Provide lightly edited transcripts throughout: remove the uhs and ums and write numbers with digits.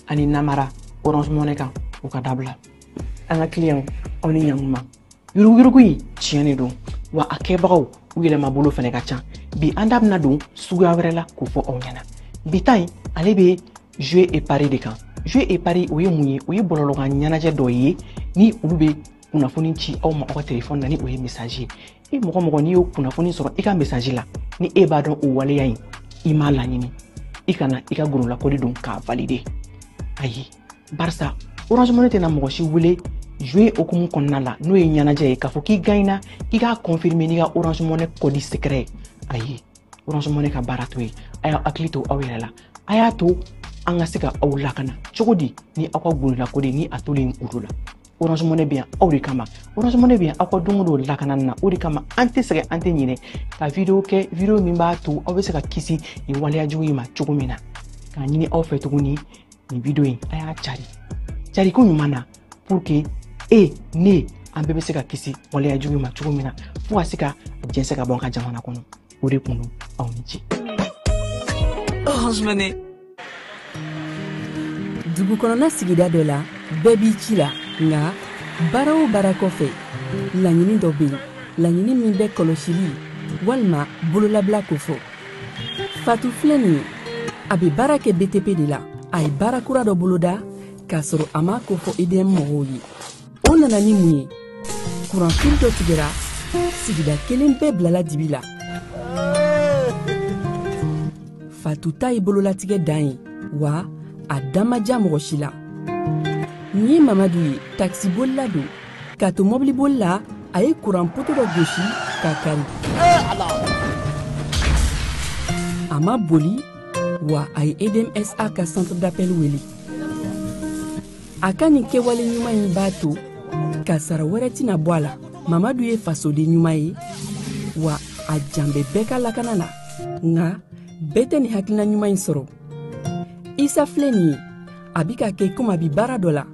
Ani namara Orange Money kan, o ka dabila. An ka client, aw ni ɲankuma. Yuruguyurugu in tiɲɛ de don, wa a kɛbagaw u yɛlɛmabolo fɛnɛ ka ca. Bi an da bɛna don suguya wɛrɛ la k'o fɔ aw ɲɛna. Bi ta in, ale bɛ jeu et pari de kan. Jeu et pari, o ye mun ye? O ye bɔlɔlɔkan ɲɛnajɛ dɔ ye ni olu bɛ kunnafoni ci aw ma aw ka telefɔni na, ni o ye message ye. E mɔgɔ mɔgɔ, n'i y'o kunnafoni sɔrɔ i ka message la, ni e b'a dɔn o waleya in i m'a laɲini, i kana i ka gololakɔli don k'a valider. Ayi, barisa Orange Money tɛna mɔgɔ si wele jouer hokumu kɔnɔna la, n'o ye ɲɛnajɛ ye, k'a fɔ k'i gagnera, k'i k'a confirmer n'i ka Orange Money code secret ye. Ayi, Orange Money ka baara t'o ye. A y'aw hakili to aw yɛrɛ la, a y'a to an ka se ka aw lakana cogo di ni aw ka gololakɔli ni a tolen kudo la. Orange Money bɛ yan aw de kama. Orange Money bɛ yan aw ka don o don lakanani na. O de kama an tɛ sɛgɛn, an tɛ ɲinɛ ka video kɛ, video min b'a to aw bɛ se ka kisi nin waleya jugu in ma cogo min na. K'a ɲini aw fɛ tuguni, nin video in, a y'a cari cari ko ɲuman na, pour que e ne an bɛɛ bɛ se ka kisi waleya jugu in ma cogo min na, fo ka se ka jɛnsɛn ka bɔ an ka jamana kɔnɔ. O de kun don. Aw ni ce. Orange Money. Dugu kɔnɔna sigida dɔ la, bɛɛ b'i ci la, nka baara o baara kɔfɛ, laɲini dɔ bɛ yen, laɲini min bɛ kɔlɔsili walima bololabila kofɔ. Fatu filɛ nin ye, a bɛ baara kɛ BTP de la. A ye baara kura dɔ boloda k'a sɔrɔ a m'a kofɔ EDM mɔgɔw ye. O nana ni mun ye? Kuranfili dɔ tigɛra, sigida kelen bɛɛ bilala dibi la. Fatu ta ye bololatigɛ dan ye, wa a da ma diya mɔgɔ si la. Nin ye Mamadu ye, takisibolila don. K'a to mɔbiliboli la, a ye kuran poto dɔ gosi k'a kari. A ma boli, wa a ye EDMSA ka centre d'appel wele. A ka nin kɛwale ɲuman in b'a to kasara wɛrɛ tɛna bɔ a la. Mamadu ye fasoden ɲuman ye, wa a jan bɛ bɛɛ ka lakana na. Nka bɛɛ tɛ nin hakilina ɲuman in sɔrɔ. Isa filɛ nin ye, a bi ka kɛ komi a bi baara dɔ la,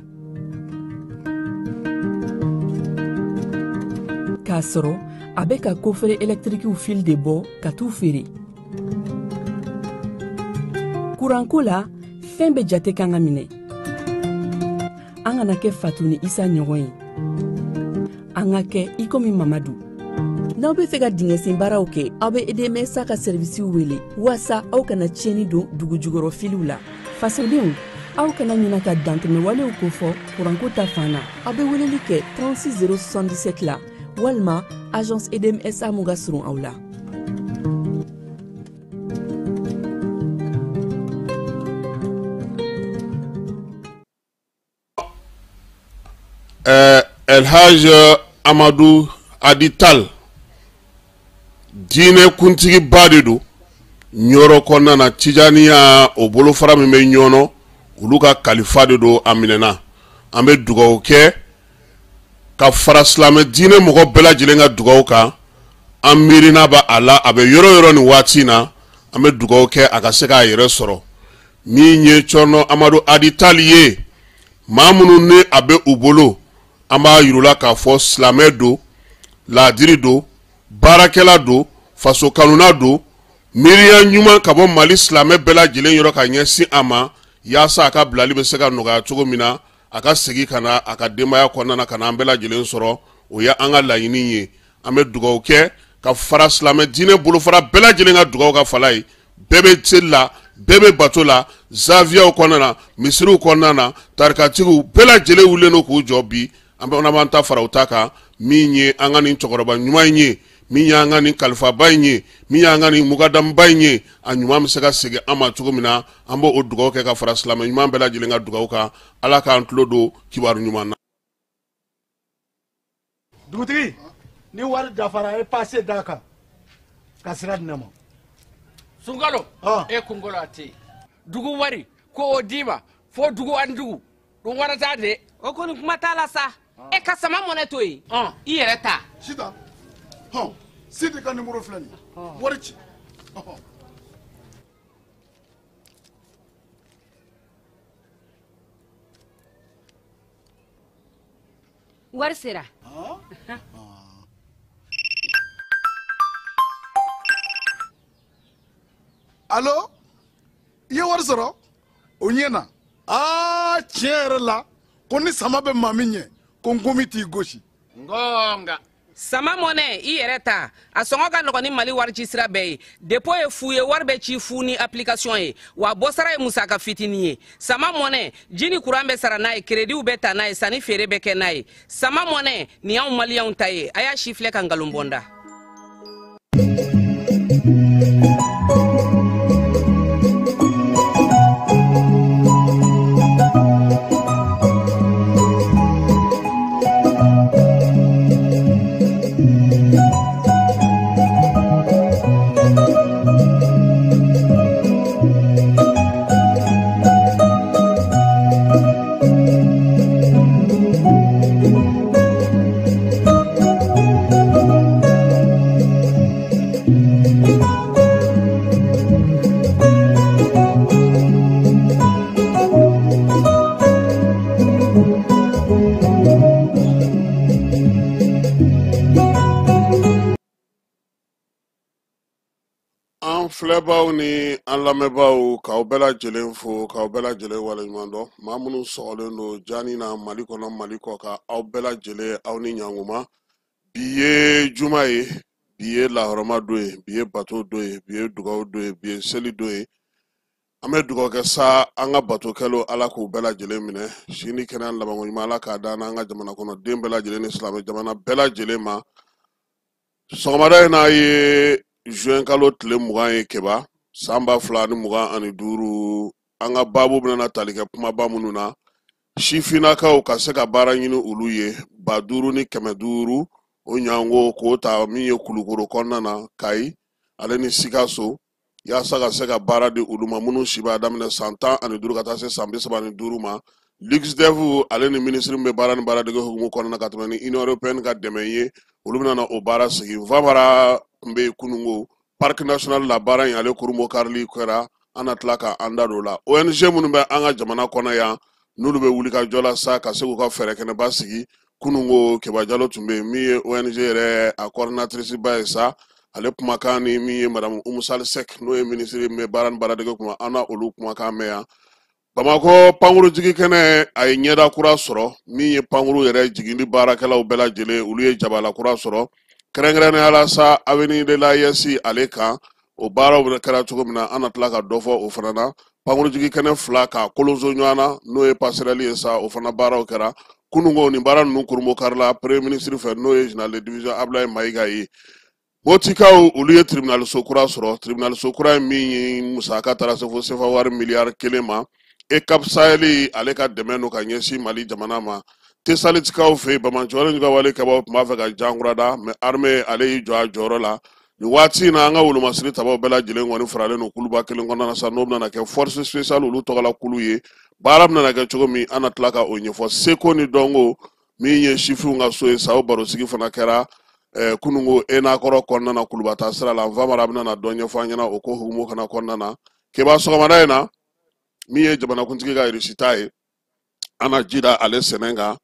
k'a sɔrɔ a bɛ ka kofere ɛlɛtirikiw fil de bɔ ka t'u feere. Kuranko la, fɛn bɛɛ jate kan ka minɛ. An kana kɛ Fatu ni Isa ɲɔgɔn ye, an ka kɛ i komi Mamadu. N'aw bɛ fɛ ka dingɛsen baaraw kɛ, aw bɛ EDMSA ka sɛrivisiw wele waasa aw kana tiɲɛni don dugu jukɔrɔ filiw la. Fasodenw, aw kana ɲina ka dantɛmɛwalew kofɔ kuranko ta fan na. Aw bɛ weleli kɛ 36 077 la walima agence EDMSA mun ka surun aw la. Elhaj Amadu Adital, diinɛ kuntigiba de don Ɲɔrɔ kɔnɔna na. Tijaniya o bolofara min bɛ Ɲɔnɔ, olu ka kalifa de don. A minɛna, an bɛ dugawu kɛ ka fara silamɛ diinɛ mɔgɔ bɛɛ lajɛlen ka dugawu kan. An miirina b'a a la, a bɛ yɔrɔ yɔrɔ nin waati in na, an bɛ dugawu kɛ a ka se k'a yɛrɛ sɔrɔ. Min ye Cɔrɔnɔ Amadu Adital ye, maa minnu ni a bɛ u bolo, an b'a yir'u la k'a fɔ silamɛ don, laadiri don, baarakɛla don, faso kanuna don. Miiriya ɲuman ka bɔ Mali silamɛ bɛɛ lajɛlen yɔrɔ ka ɲɛsin a ma, yaasa a ka bilali bɛ se ka nɔgɔya cogo min na, a ka segin ka na a ka denbaya kɔnɔna na, ka na an bɛɛ lajɛlen sɔrɔ. O ye an ka laɲini ye. An bɛ dugawu kɛ ka fara silamɛ diinɛ bolofara bɛɛ lajɛlen ka dugawu ka fala ye. Bɛɛ bɛ seli la, bɛɛ bɛ bato la, zaviyaw kɔnɔna na, misiriw kɔnɔna na, tarikatigiw bɛɛ lajɛlen wulilen don k'u jɔ bi. An bɛ b'an ta fara u ta kan. Min ye an ka nin cɛkɔrɔba ɲuman in ye, min y'an ka nin kalifaba in ye, min y'an ka nin mugadamuba in ye, a ɲuman bɛ se ka segin an ma cogo min na, an b'o dugawu kɛ ka fara silamɛ ɲuman bɛɛ lajɛlen ka dugawu kan. Ala k'an tulo don kibaru ɲuman na. Dugutigi, ni wari dafara, e passe d'a kan ka sira di ne ma. Sunkalo, e kunkolo a tɛ yen. Dugu wari ko o d'i ma fo dugu ani dugu dun wara t'a de. O kɔni kuma t'a la sa. E ka sama mɔnɛ to yen, i yɛrɛ ta. Sitan, hɔn, Sidi ka nimoro filɛ nin ye, wari ci. Wari sera. Alo, i ye wari sɔrɔ? O ɲɛna. Aa tiɲɛ yɛrɛ la ko ni sama bɛ maa min ɲɛ ko nkomi t'i gosi. Ngonga. Sama Money i yɛrɛ ta a sɔngɔ ka nɔgɔn ni Mali wari ci sira bɛɛ ye. Dépôt ye fu ye, wari bɛ ci fu ni application ye, wa bɔsara ye musaka fitinin ye. Sama Money ji ni courant bɛ sara n'a ye, crédit bɛ ta n'a ye, sanni feere bɛ kɛ n'a ye. Sama Money nin y'anw maliyɛnw ta ye, a y'a si filɛ ka nkalon bɔ n da. Filɛbaw ni an lamɛnbaaw, k'aw bɛɛ lajɛlen fo, k'aw bɛɛ lajɛlen waleɲuman dɔn. Maa minnu sɔgɔlen don jani na Mali kɔnɔ, Mali kɔ kan, aw bɛɛ lajɛlen aw ni ɲankuma. Bi ye juma ye, bi ye lahɔrɔma don ye, bi ye bato don ye, bi ye dugawu don ye, bi ye seli don ye. An bɛ dugawu kɛ sa an ka bato kɛlenw Ala k'u bɛɛ lajɛlen minɛ. Si ni kɛnɛya labanko ɲuman Ala k'a d'an n'an ka jamana kɔnɔ den bɛɛ lajɛlen ni silamɛ jamana bɛɛ lajɛlen ma. Sɔgɔmada in n'a ye juin kalo tile 20 ye Keba, san 2025, an ka baabu bɛna tali kɛ kumaba minnu na, sifinnakaw ka se ka baara ɲini olu ye 5500, o ɲango k'o ta min ye Kulukoro kɔnɔna na, Kayi ale ni Sikaso, yaasa ka se ka baara di olu ma minnu si b'a daminɛ san 15 ka taa se san 35 ma. LuxDev ale ni minisiri min bɛ baara ni baaradege hukumu kɔnɔna na ka tɛmɛ ni Union européenne ka dɛmɛ ye, olu bɛna na o baara sigi. Nfamara tun bɛ yen kununko parc national la, baara in ale kurunbon karili kɛra, an na tila ka an da don o la. ONG minnu bɛ an ka jamana kɔnɔ yan, n'olu bɛ wuli ka jɔ la sa ka se k'u ka fɛɛrɛ kɛnɛba sigi, kununko Keba Jalo tun bɛ yen, min ye ONG yɛrɛ a coordinatrice ba ye sa, ale kumakan ni min ye madame Oumou Sall Seck, n'o ye minisiri min bɛ baara ni baaradege kunna, an na olu kumakan mɛn yan. Bamakɔ pankuru jigi kɛnɛ a ye ɲɛda kura sɔrɔ, min ye pankuru yɛrɛ jigindi baarakɛlaw bɛɛ lajɛlen, olu ye jabala kura sɔrɔ, kɛrɛnkɛrɛnnenya la sa avenue de l'AES ale kan, o baaraw bɛ kɛra cogo min na, an na tila ka dɔ fɔ o fana na. Pankuru jigi kɛnɛ 2 k'a kolonso ɲɔgɔn na, n'o ye passerelle ye sa, o fana baaraw kɛra kununko. Nin baara ninnu kurunbon karila premier ministre fɛ, n'o ye général de division Abdoulaye Maïga ye. Motikaw olu ye tribunal so kura sɔrɔ, tribunal so kura in min ye musaka taara se fo sefa wari miliyari 1 ma. EUCAP Sahel ale ka dɛmɛ don ka ɲɛsin Mali jamana ma. Tesalitikaw fɛ yen, Bamakɔ ka wale kɛbaw tun b'a fɛ ka jankura da, mais armée ale y'i jɔ a jɔyɔrɔ la. Nin waati in na, an ka wolomasiri tabaw bɛɛ lajɛlen kɔni faralen don kuluba kelen kɔnɔna na sa, n'o bɛna kɛ force spéciale olu tɔgɔla kulu ye. Baara bɛna kɛ cogo min, an na tila ka o ɲɛfɔ. Seko ni dɔnko min ye sifinw ka so ye sa, o barosigi fana kɛra kununko Enakɔrɔ kɔnɔna na, Kulubata sira la. Nfamara bɛna na dɔ ɲɛfɔ an ɲɛna o ko hukumu fana kɔnɔna na. Keba sɔgɔmada in na, min ye jamanakuntigi ka résultat ye, an na ji da ale sɛnɛ kan.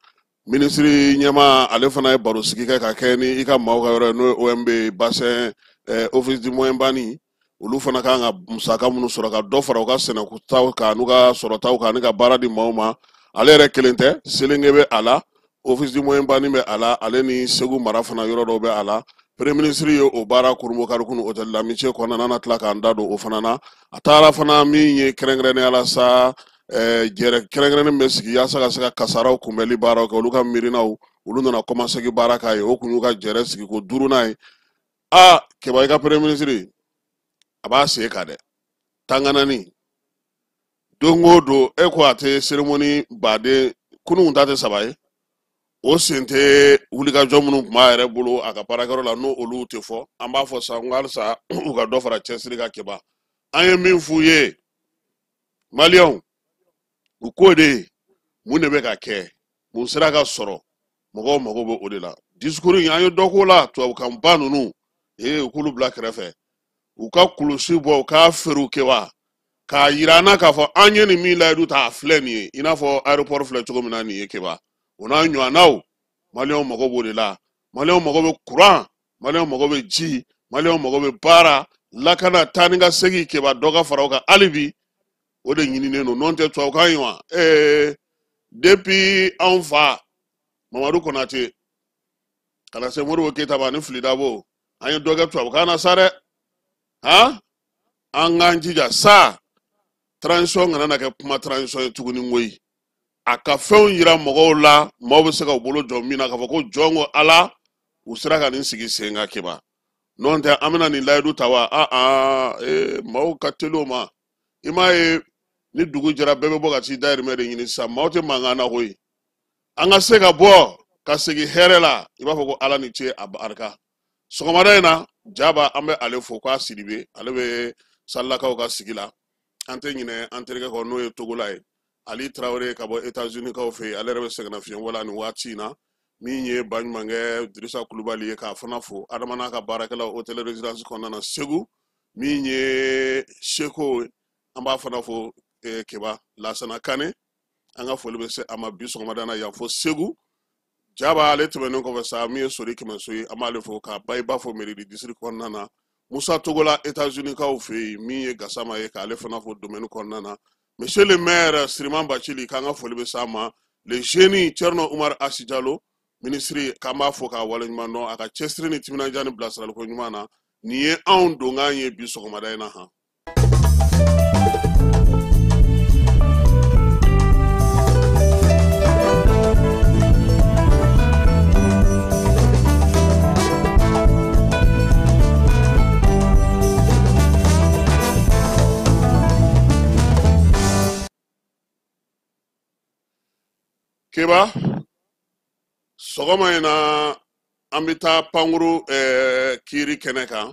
Minisiri ɲɛmaa ale fana ye barosigi kɛ ka kɛ ni i ka maaw ka yɔrɔ ye, n'o ye OMB bassin, office du Moyen Bani, olu fana kan ka musaka minnu sɔrɔ ka dɔ fara u ka sɛnɛkutaw kan n'u ka sɔrɔtaw kan ani ka baara di maaw ma. Ale yɛrɛ kelen tɛ, Selenge bɛ a la, office du Moyen Bani bɛ a la, ale ni Segu mara fana yɔrɔ dɔw bɛ a la. Premier ministre ye o baara kurunbon kari kunu hôtel l'Amitié kɔnɔna na, an na tila k'an da don o fana na. A taara fana min ye kɛrɛnkɛrɛnnenya la sa, jɛrɛ kɛrɛnkɛrɛnnen bɛ sigi yaasa ka se ka kasaraw kunbɛnli baaraw kɛ, olu ka miirinaw, olu nana kɔmasegin baara k'a ye, o kun y'u ka jɛrɛ sigi ko 5nan ye. Aa Keba, i ka premier ministre a b'a sen kan dɛ, tanganani don o don e ko a tɛ cérémonie baden, kunun ta tɛ 3 ye, o sen tɛ wulikajɔ minnu tun b'a yɛrɛ bolo a ka baarakɛyɔrɔ la, n'o olu tɛ fɔ. An b'a fɔ sa n ko halisa u ka dɔ fara cɛsiri kan. Keba, an ye min f'u ye maliyɛnw, u k'o de mun de bɛ ka kɛ, mun sera ka sɔrɔ, mɔgɔw mago bɛ o de la. Discours in an ye dɔ k'o la, tubabukanba ninnu u k'olu bila kɛrɛfɛ, u ka kulusi bɔ, u k'a feere kɛ wa k'a yira an na k'a fɔ an ye nin min layidu ta, a filɛ nin ye, i n'a fɔ aéroport filɛ cogo min na nin ye. Keba, o n'a ɲɔgɔnnaw, maliyɛnw mago b'o de la. Maliyɛnw mago bɛ courant, maliyɛnw mago bɛ ji, maliyɛnw mago bɛ baara, lakana, taa ni ka segin. Keba, dɔ ka fara o kan hali bi. O de ɲininen don, n'o tɛ tubabukan ye wa. Depuis anw fa Mamadu Konate ka na se Modibo Keyita ma ani Fili Dabo, an ye dɔ kɛ tubabukan na sa dɛ. Han, an k'an jija sa, transition kana na kɛ kuma transition ye tuguni koyi. A ka fɛnw yira mɔgɔw la, maaw bɛ se ka u bolo jɔ min na k'a fɔ ko jɔn ko Ala, u sera ka nin sigi sen kan Keba. N'o tɛ an bɛna nin layidu ta wa? Maaw ka teli o ma. I m'a ye ni dugu jɛra bɛɛ bɛ bɔ ka t'i dayirimɛ de ɲini sisan, maaw tɛ mankan na koyi. An ka se ka bɔ ka segin hɛrɛ la, i b'a fɔ ko Ala ni ce a barika. Sɔgɔmada in na, Jaba an bɛ ale fo k'a Sidibe, ale bɛ Salilakaw ka sigi la. An tɛ ɲinɛ an terikɛ kɔ n'o ye Togola ye, Ali Tarawele ka bɔ États-Unis kaw fɛ yen, ale yɛrɛ bɛ sɛgɛnnafiɲɛbɔ la nin waati in na. Min ye baɲumankɛ Dirisa Kulubali ye, k'a fana fo, Adama n'a ka baarakɛlaw hôtel résidence kɔnɔna na Segu. Min ye Seko, an b'a fana fo, Keba Lasana Kane, an ka foli bɛ se a ma bi sɔgɔmada na yan fo Segu. Jaba ale tɛmɛnen kɔfɛ sa, min ye Sori Kɛmɛso ye, an b'ale fo k'a ba fo Mairie district kɔnɔna na. Musa Togola États-Unis kaw fɛ yen, min ye Gasama ye, k'ale fana fo domaine kɔnɔna na. Monsieur le maire Siriman Bacili, k'an ka foli bɛ s'a ma. Le génie Thierno Oumar Asi Diallo, ministre, k'an b'a fo k'a waleɲuman dɔn a ka cɛsiri ni timinandiya ni bilasiraliko ɲuman na. Nin ye anw donkan ye bi sɔgɔmada in na han. Keba, sɔgɔma in na an bɛ taa pankuru kiiri kɛnɛ kan.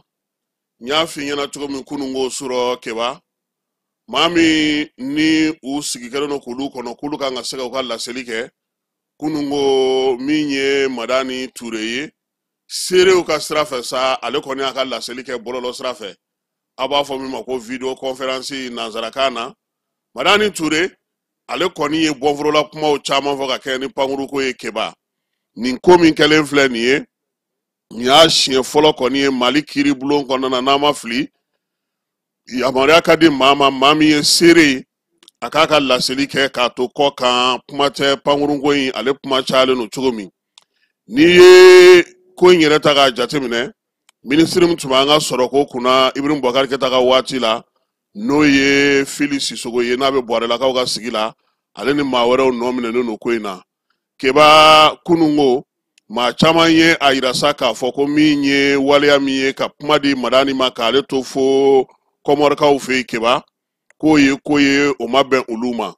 N y'a f'i ɲɛna cogo min kunun ko surɔ Keba, maa min ni u sigi kɛlen don k'olu kɔnɔ k'olu kan ka se ka u ka laseli kɛ kunun ko, min ye Madani Ture ye, seerew ka sira fɛ sa, ale kɔni y'a ka laseli kɛ bɔlɔlɔ sira fɛ, a b'a fɔ min ma ko vidéo conférence nanzarakan na. Madani Ture ale kɔni ye bɔnforola kumaw caman fɔ ka kɛ ni pankuruko ye Keba. Nin ko min kɛlen filɛ nin ye, nin y'a siɲɛ fɔlɔ kɔni ye Mali kiiribulon kɔnɔna na, n'an ma fili, yamaruya ka di maa ma, maa min ye seere ye, a k'a ka laseli kɛ k'a to kɔ kan. Kuma tɛ pankurunko in, ale kuma cayalen don cogo min. N'i ye ko in yɛrɛ ta k'a jateminɛ, minisiri min tun b'an ka sɔrɔko kunna Ibrahim Boubacar Keita ka waati la, n'o ye Fili Sisogo ye, n'a bɛ Buwarelakaw ka sigi la, ale ni maa wɛrɛw nɔ minɛnen don ko in na. Keba, kununko maa caman ye a yira sa k'a fɔ ko min ye waleya min ye ka kuma di Madani ma k'ale to fo Kɔmɔrikaw fɛ yen Keba, k'o ye ko ye o ma bɛn olu ma.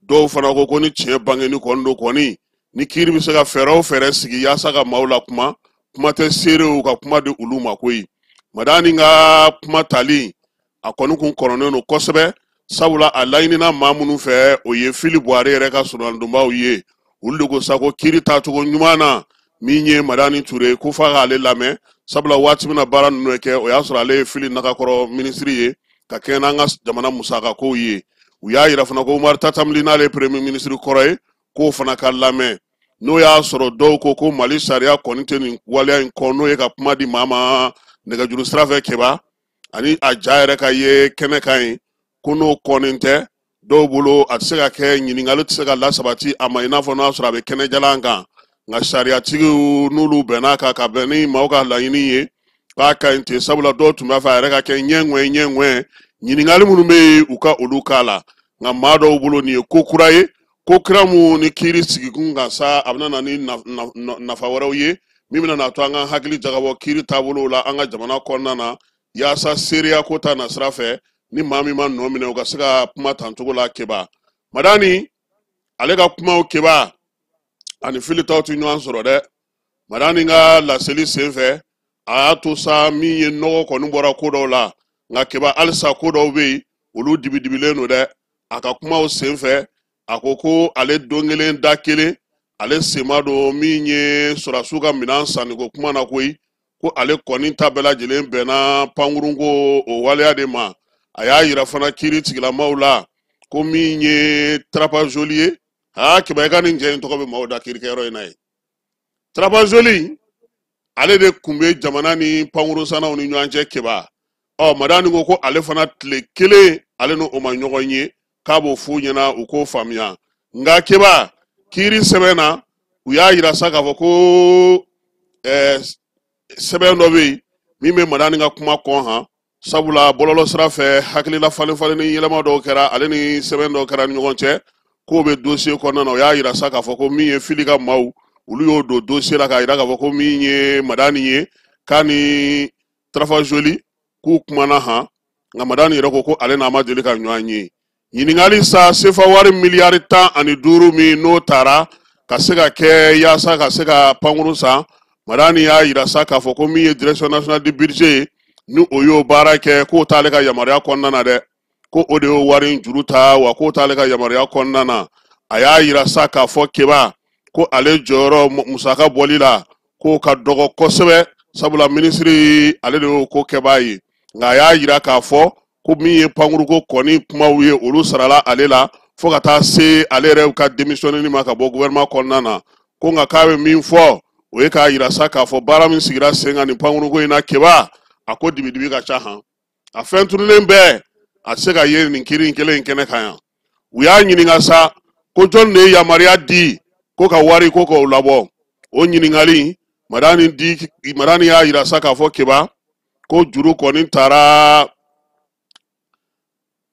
Dɔw fana ko ko ni tiɲɛ bangeni kɔni don kɔni, ni kiiri bɛ se ka fɛɛrɛ o fɛɛrɛ sigi yaasa ka maaw la kuma, kuma tɛ seerew ka kuma di olu ma koyi. Madani ka kuma tali a kɔni kun kɔnɔnen don kosɛbɛ, sabula a laɲinina maa minnu fɛ, o ye Fili Buware yɛrɛ ka soronadonbaw ye. Olu de ko sa ko kiiri taacogo ɲuman na, min ye Madani Ture, ko f'a k'ale lamɛn, sabula waati min na baara ninnu kɛ, o y'a sɔrɔ ale ye Fili Nakakɔrɔ minisiri ye ka kɛɲɛ n'an ka jamana musakakow ye. U y'a yira fana ko Umaru Tatamuli, n'ale ye premier ministre kɔrɔ ye, k'o fana ka lamɛn. N'o y'a sɔrɔ dɔw ko ko Mali sariya kɔni tɛ nin waleya in kɔ, n'o ye ka kuma di maa ma nɛgɛjuru sira fɛ Keba, ani a ja yɛrɛ ka ye kɛnɛ kan yen, ko n'o kɔnnen tɛ dɔw bolo, a tɛ se ka kɛ, ɲininkali tɛ se ka lasabati a ma i n'a fɔ n'a sɔrɔ a bɛ kɛnɛjalan kan. Nka sariyatigiw n'olu bɛn'a kan ka bɛn ni maaw ka laɲini ye k'a ka ɲi ten, sabula dɔw tun b'a fɛ a yɛrɛ ka kɛ ɲɛŋɛ ɲɛŋɛ, ɲininkali minnu bɛ yen u ka olu k'a la. Nka maa dɔw bolo nin ye ko kura ye, ko kura mun ni kiiri sigikun kan sa, a bɛna na ni nafa wɛrɛw ye min bɛna n'a to an ka hakili jagabɔ kiiri taabolow la an ka jamana kɔnɔna na, yaasa seereya ko ta na sira fɛ, ni maa min ma nɔ minɛ u ka se ka kuma tancogo la Keba. Madani ale ka kumaw Keba ani Fili taw tɛ ɲɔgɔn sɔrɔ dɛ. Madani ka laseli sen fɛ, a y'a to sa min ye nɔgɔ kɔni bɔra ko dɔw la, nka Keba halisa ko dɔw bɛ yen olu dibidibilen don dɛ. A ka kumaw sen fɛ, a ko ko ale don kelen da kelen, ale sen ma don min ye sɔrɔdasiw ka minɛn sanniko kuma na koyi, ko ale kɔni ta bɛɛ lajɛlen bɛnna pankurunko o waleya de ma. A y'a yira fana kiiri tigilamaw la ko min ye Trapazoli ye, aa Keba, i ka nin cɛ in tɔgɔ bɛ maaw da kiirikɛyɔrɔ in na ye. Trapazoli ale de kun bɛ jamana ni pankurunsannaw ni ɲɔgɔn cɛ Keba. Madani ko ko ale fana tile kelen ale n'o ma ɲɔgɔn ye, k'a b'o f'u ɲɛna u k'o faamuya. Nka Keba, kiiri sɛbɛn na, u y'a yira sa k'a fɔ ko sɛbɛn dɔ bɛ yen min bɛ Madani ka kuma kɔn han, sabula bɔlɔlɔ sira fɛ hakilila falen falen ni yɛlɛma dɔw kɛra ale ni sɛbɛn dɔw kɛra ni ɲɔgɔn cɛ, k'o bɛ dossier kɔnɔna na. O y'a yira sa k'a fɔ ko min ye Fili ka maaw, olu y'o don dossier la k'a yira k'a fɔ ko min ye Madani ye k'a ni Trafajoli k'u kumana han. Nka Madani yɛrɛ ko ko ale n'a ma deli ka ɲɔgɔn ye. Ɲininkali sa, sefa wari miliyari 15 min n'o taara ka se ka kɛ yaasa ka se ka pankurun san, Madani y'a yira sa k'a fɔ ko min ye Direction nationale du budget ye, ni o y'o baara kɛ, k'o t'ale ka yamaruya kɔnɔna na dɛ, ko o de y'o wari in juru ta, wa k'o t'ale ka yamaruya kɔnɔna na. A y'a yira sa k'a fɔ Keba, ko ale jɔyɔrɔ musaka bɔli la, k'o ka dɔgɔ kosɛbɛ, sabula minisiri ale de y'o ko kɛbaa ye. Nka a y'a yira k'a fɔ ko min ye pankuruko kɔni kumaw ye, olu sarala ale la fo ka taa se ale yɛrɛ ka démissionner ma ka bɔ gouvernement kɔnɔna na. Ko nka k'a bɛ min fɔ, o ye k'a yira sa k'a fɔ baara min sigira sen kan nin pankuruko in na, Keba, a ko dibidibi ka ca han, a fɛn tununnen bɛɛ a tɛ se ka ye nin kiiri in kelen in kɛnɛ kan yan. U y'a ɲininka sa ko jɔn de ye yamaruya di ko ka wari ko k'o labɔ. O ɲininkali, Madani di, Madani y'a yira sa k'a fɔ Keba, ko juru kɔni taara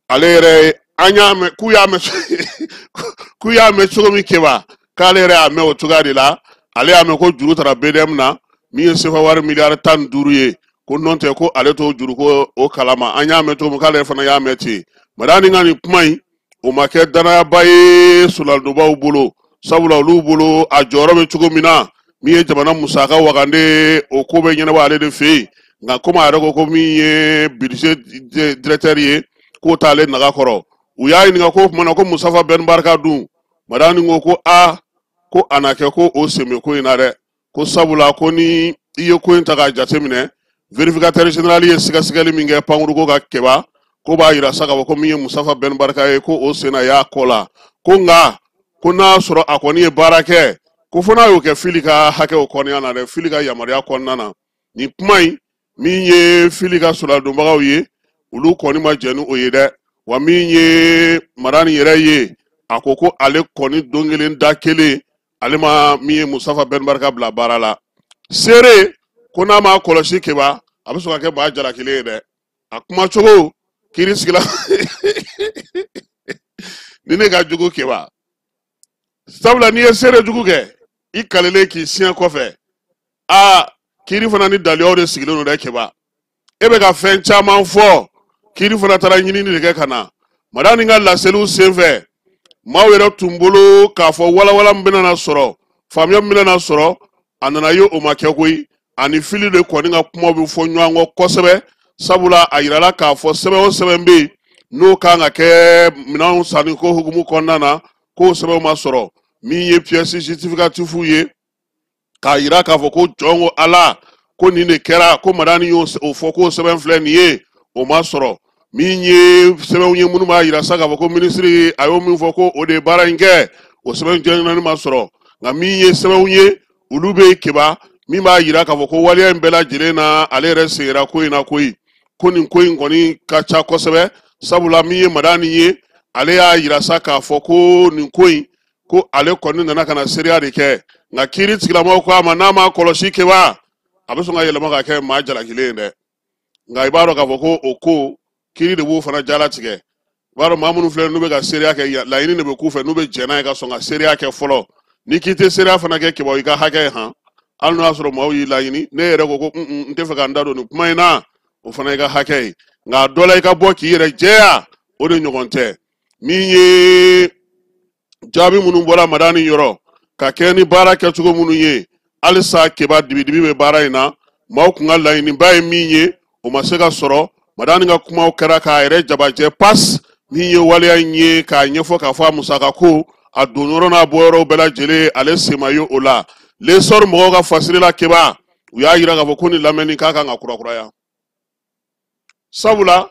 ale yɛrɛ, an y'a mɛn k'u y'a mɛn, k'u y'a mɛn cogo min Keba, k'ale yɛrɛ y'a mɛn o cogoya de la. Ale y'a mɛn ko juru taara BDM na min ye sefa wari miliyari 15 ye, ko nɔ tɛ ko ale t'o juru ko o kalama. An y'a mɛn cogo min, k'ale fana y'a mɛn ten. Madani ka nin kuma in, o ma kɛ danayaba ye soladonbaw bolo, sabula olu bolo a jɔyɔrɔ bɛ cogo min na, min ye jamana musaka wagande, o ko bɛ ɲɛnabɔ ale de fɛ yen. Nka komi a yɛrɛ ko ko min ye budget directeur ye, k'o t'ale naga kɔrɔ. U y'a ɲininka ko o tuma na ko Musafa Ben Barka dun? Madani ko ko a ko a na kɛ ko o sen bɛ ko in na dɛ, ko sabula ko ni i ye ko in ta k'a jateminɛ, vérificateur général ye sɛgɛsɛgɛli min kɛ pankuruko ka Keba, ko b'a yira sa k'a fɔ ko min ye Musafa Ben Barka ye, ko o sen na y'a kɔ la. Ko nka ko n'a sɔrɔ a kɔni ye baara kɛ, ko fo n'a y'o kɛ Fili ka hakɛw kɔnɔna na dɛ, Fili ka yamaruya kɔnɔna na. Nin kuma in, min ye Fili ka soladonbagaw ye, olu kɔni ma jɛn ni o ye dɛ. Wa min ye Madani yɛrɛ ye, a ko ko ale kɔni don kelen da kelen, ale ma min ye Musafa Ben Barka bila baara la. Seere ko n'a ma kɔlɔsi Keba, a bɛ sɔn ka kɛ maa jalakilen ye dɛ, a kumacogo kiiri sigila ni ne ka jugu Keba, sabula n'i ye seere jugu kɛ, i kalelen k'i siɲɛ kɔfɛ. Aa, kiiri fana ni daliyaw de sigilen don dɛ Keba, e bɛ ka fɛn caman fɔ, kiiri fana taara ɲinini de kɛ ka na. Madani ka laseliw senfɛ, maaw yɛrɛ tun bolo k'a fɔ walawala min bɛna na sɔrɔ, faamuya min bɛna na sɔrɔ, a nana ye o ma kɛ koyi. Ani Fili de kɔni ka kumaw bɛ fɔ ɲɔgɔn kɔ kosɛbɛ, sabula a yirala k'a fɔ sɛbɛn o sɛbɛn bɛ yen n'o kan ka kɛ minɛnw sanni ko hukumu kɔnɔna na, k'o sɛbɛnw ma sɔrɔ. Min ye pièce justificative ye k'a yira k'a fɔ ko jɔn ko Ala ko nin de kɛra, ko Madani y'o fɔ k'o sɛbɛn filɛ nin ye, o ma sɔrɔ. Min ye sɛbɛnw ye minnu b'a yira sa k'a fɔ ko minisiri a y'o min fɔ ko o de ye baara in kɛ, o sɛbɛn jɛnani ma sɔrɔ. Nka min ye sɛbɛnw ye, olu bɛ Keba, min b'a yira k'a fɔ ko waleya in bɛɛ lajɛlen na, ale yɛrɛ seginna ko in na koyi. Ko nin ko in kɔni ka ca kosɛbɛ, sabula min ye Madani ye, ale y'a yira sa k'a fɔ ko nin ko in, ko ale kɔni nana ka na seereya de kɛ. Nka kiiri tigilamɔgɔw ko a ma, n'a ma kɔlɔsi Keba, a bɛ sɔn ka yɛlɛma ka kɛ maa jalakilen ye dɛ. Nka i b'a dɔn k'a fɔ ko o ko kiiri de b'o fana jalatigɛ. I b'a dɔn maa minnu filɛ, n'u bɛ ka seereya kɛ, laɲini de bɛ k'u fɛ n'u bɛ jɛn n'a ye ka sɔn ka seereya kɛ fɔlɔ. N'i k'i tɛ seereya fana kɛ Keba, i ka hakɛ ye han, hali n'o y'a sɔrɔ maaw y'i laɲini, ne yɛrɛ ko ko n tɛ fɛ ka n da don nin kuma in na, o fana y'i ka hakɛ ye. Nka a dɔ la, i ka bɔ k'i yɛrɛ jɛya, o de ɲɔgɔn tɛ. Min ye jaabi minnu bɔra Madani yɔrɔ ka kɛ ni baara kɛcogo minnu ye, halisa Keba, dibidibi bɛ baara in na. Maaw kun ka laɲiniba ye min ye, o ma se ka sɔrɔ. Madani ka kumaw kɛra k'a yɛrɛ jabajɛ pas min ye waleya in ye, k'a ɲɛfɔ k'a fɔ a musaka ko a don yɔrɔ n'a bɔyɔrɔw bɛɛ lajɛlen, ale sen ma ye o la. L'Essor mɔgɔw ka fasiri la Keba, u y'a yira k'a fɔ ko nin lamɛnni k'a kan ka kurakuraya, sabula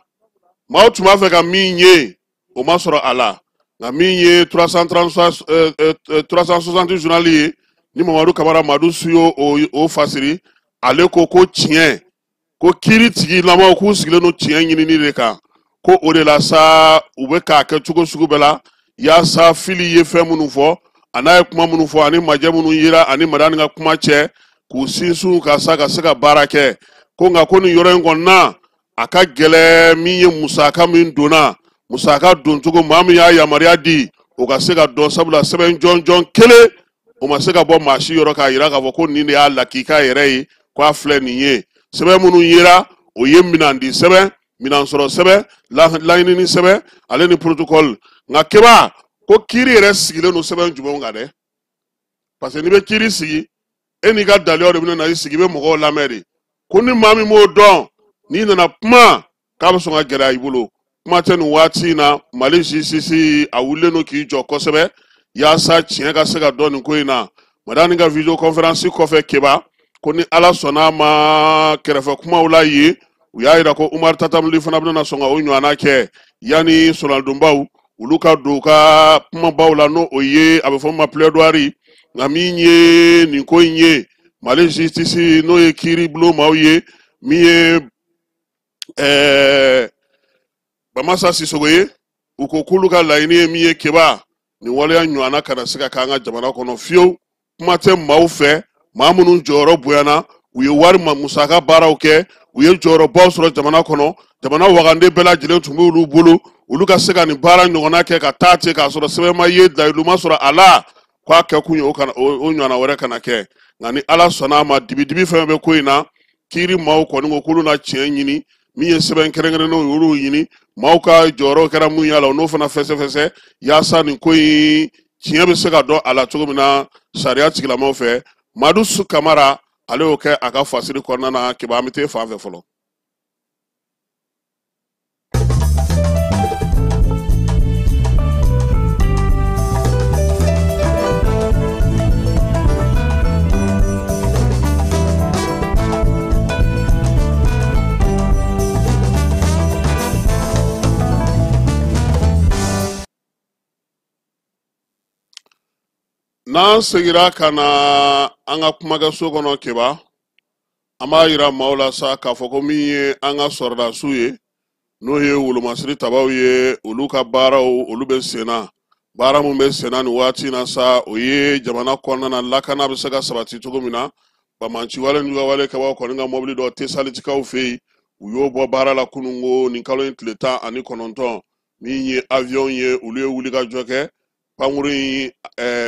maaw tun b'a fɛ ka min ye, o ma sɔrɔ a la. Nka min ye 360 journal ye, ni Mamadu Kamara Madu su y'o o fasiri, ale ko ko tiɲɛ, ko kiiri tigilamaw k'u sigilen don tiɲɛ ɲinini de kan. Ko o de la sa u bɛ k'a kɛ cogo sugu bɛɛ la yaasa Fili ye fɛn minnu fɔ, a n'a ye kuma minnu fɔ, ani majɛ minnu yera ani Madani ka kuma cɛ, k'u sinsin ka sa ka se ka baara kɛ. Ko nka ko nin yɔrɔ in kɔnɔna a ka gɛlɛn, min ye musaka min donna, musaka doncogo maa min y'a yamaruya di o ka se ka dɔn, sabula sɛbɛn jɔnjɔn kelen o ma se ka bɔ maa si yɔrɔ k'a yira k'a fɔ ko nin de y'a lakika yɛrɛ ye, k'a filɛ nin ye. Sɛbɛn minnu yera o ye minɛndi sɛbɛn, minɛn sɔrɔ sɛbɛn, laɲinini sɛbɛn, ale ni protocole. Nka Keba, ko kiiri yɛrɛ sigilen don sɛbɛn jumɛnw kan dɛ? Parce que n'i bɛ kiiri sigi, e n'i ka daliyaw de bɛna na i sigi, i bɛ mɔgɔw lamɛn de. Ko ni maa min m'o dɔn, n'i nana kuma k'a bɛ sɔn ka gɛlɛya i bolo. Kuma tɛ nin waati in na, Mali justice a wulilen don k'i jɔ kosɛbɛ yaasa tiɲɛ ka se ka dɔn nin ko in na. Madani ka vidéo conférence kɔfɛ, Keba, ko ni Ala sɔnna a ma, kɛrɛfɛ kumaw la yen, u y'a yira ko Umar Tatam Ly fana bɛna sɔn ka o ɲɔgɔnna kɛ yanni solandonbaw olu ka don u ka kumabaw la, n'o o ye a bɛ fɔ min ma plaidoirie. Nka min ye nin ko in ye, Mali justice, n'o ye kiiri bulon maaw ye, min ye Bamasa Sisogo ye, u ko k'olu ka laɲini ye min ye, Keba, nin waleya ɲɔgɔnna kana se ka k'an ka jamana kɔnɔ fiyewu. Kuma tɛ maaw fɛ, maa minnu jɔyɔrɔ bonyana, u ye wari ma musaka baaraw kɛ, u ye jɔyɔrɔbaw sɔrɔ jamana kɔnɔ, jamana wagande bɛɛ lajɛlen tun b'olu bolo, olu ka se ka nin baara ɲɔgɔnna kɛ ka taa ten k'a sɔrɔ sɛbɛn ma ye, dayilu ma sɔrɔ a la, k'a kɛ kun ye o kana o ɲɔgɔnna wɛrɛ kana kɛ. Nka ni Ala sɔnna a ma, dibidibi fɛn bɛ ko in na, kiiri maaw kɔni ko k'olu na tiɲɛ ɲini. Min ye sɛbɛn kɛrɛnkɛrɛnnenw ye, olu ɲini, maaw ka jɔyɔrɔ kɛra mun ye a la, o n'o fana fɛsɛfɛsɛ yaasa nin ko in tiɲɛ bɛ se ka dɔn a la cogo min na sariya tigilamɔgɔw fɛ. Madu Su Kamara, ale y'o kɛ a ka fasiri kɔnɔna na. Keba, an bɛ t'e fan fɛ fɔlɔ. N'an segira ka na an ka kumakɛso kɔnɔ, Keba, an b'a yira maaw la sa k'a fɔ ko min ye an ka sɔrɔdasiw ye, n'o ye wolomasiri tabaw ye, olu ka baaraw olu bɛ sen na. Baara mun bɛ sen na nin waati in na sa, o ye jamana kɔnɔna na lakana bɛ se ka sabati cogo min na. Bamaciwale n'u kɛbaw kɔni ka mɔbili dɔ Tesalitikaw fɛ yen, u y'o bɔ baara la kununko nin kalo in tile 19. Min ye avion ye, olu ye wulikajɔ kɛ pankuru in,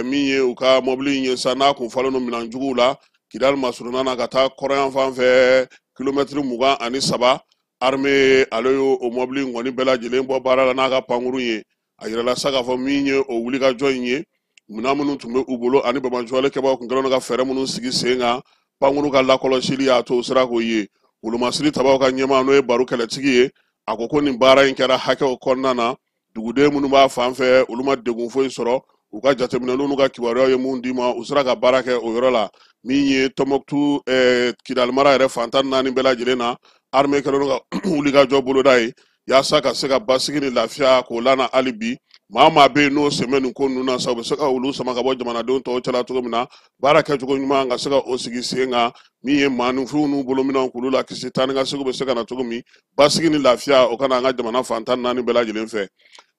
min ye u ka mɔbili in ye sa, n'a kun falen don minɛn juguw la, Kidali masurunna na ka taa kɔrɔyan fan fɛ kilomɛtiri 23. Armée ale y'o o mɔbili in kɔni bɛɛ lajɛlen bɔ baara la n'a ka pankuru ye. A yirala sa k'a fɔ min ye o wulikajɔ in ye, minɛn minnu tun bɛ u bolo ani bamaciwale kɛbagaw kun kɛlen don ka fɛɛrɛ minnu sigi sen kan, pankuru ka lakɔlɔsili y'a to u sera k'o ye. Wolomasiri tabaw ka ɲɛmaa, n'o ye Baro Kɛlɛtigi ye, a ko ko nin baara in kɛra hakɛw kɔnɔna na, duguden minnu b'a fan fɛ olu ma degun foyi sɔrɔ. U ka jateminɛliw n'u ka kibaruyaw ye mun d'i ma, u sera ka baara kɛ o yɔrɔ la. Min ye Tɔnbɔkutu, Kidali mara yɛrɛ fan 14 bɛɛ lajɛlen na, armée kɛlen don ka wulikajɔ boloda ye yaasa ka se ka basigi ni lafiya k'o lana. Hali bi maa o maa bɛ yen n'o sen bɛ nin ko ninnu na sa, u bɛ se ka olu sama ka bɔ jamanadenw tɔw cɛla cogo min na, baara kɛcogo ɲuman ka se ka o sigi sen kan. Min ye maaninfinw n'u bolominɛnw k'olu la kisi, taa ni ka seginw bɛ se ka na cogo min, basigi ni lafiya o kana an ka jamana fan 14 bɛɛ lajɛlen fɛ.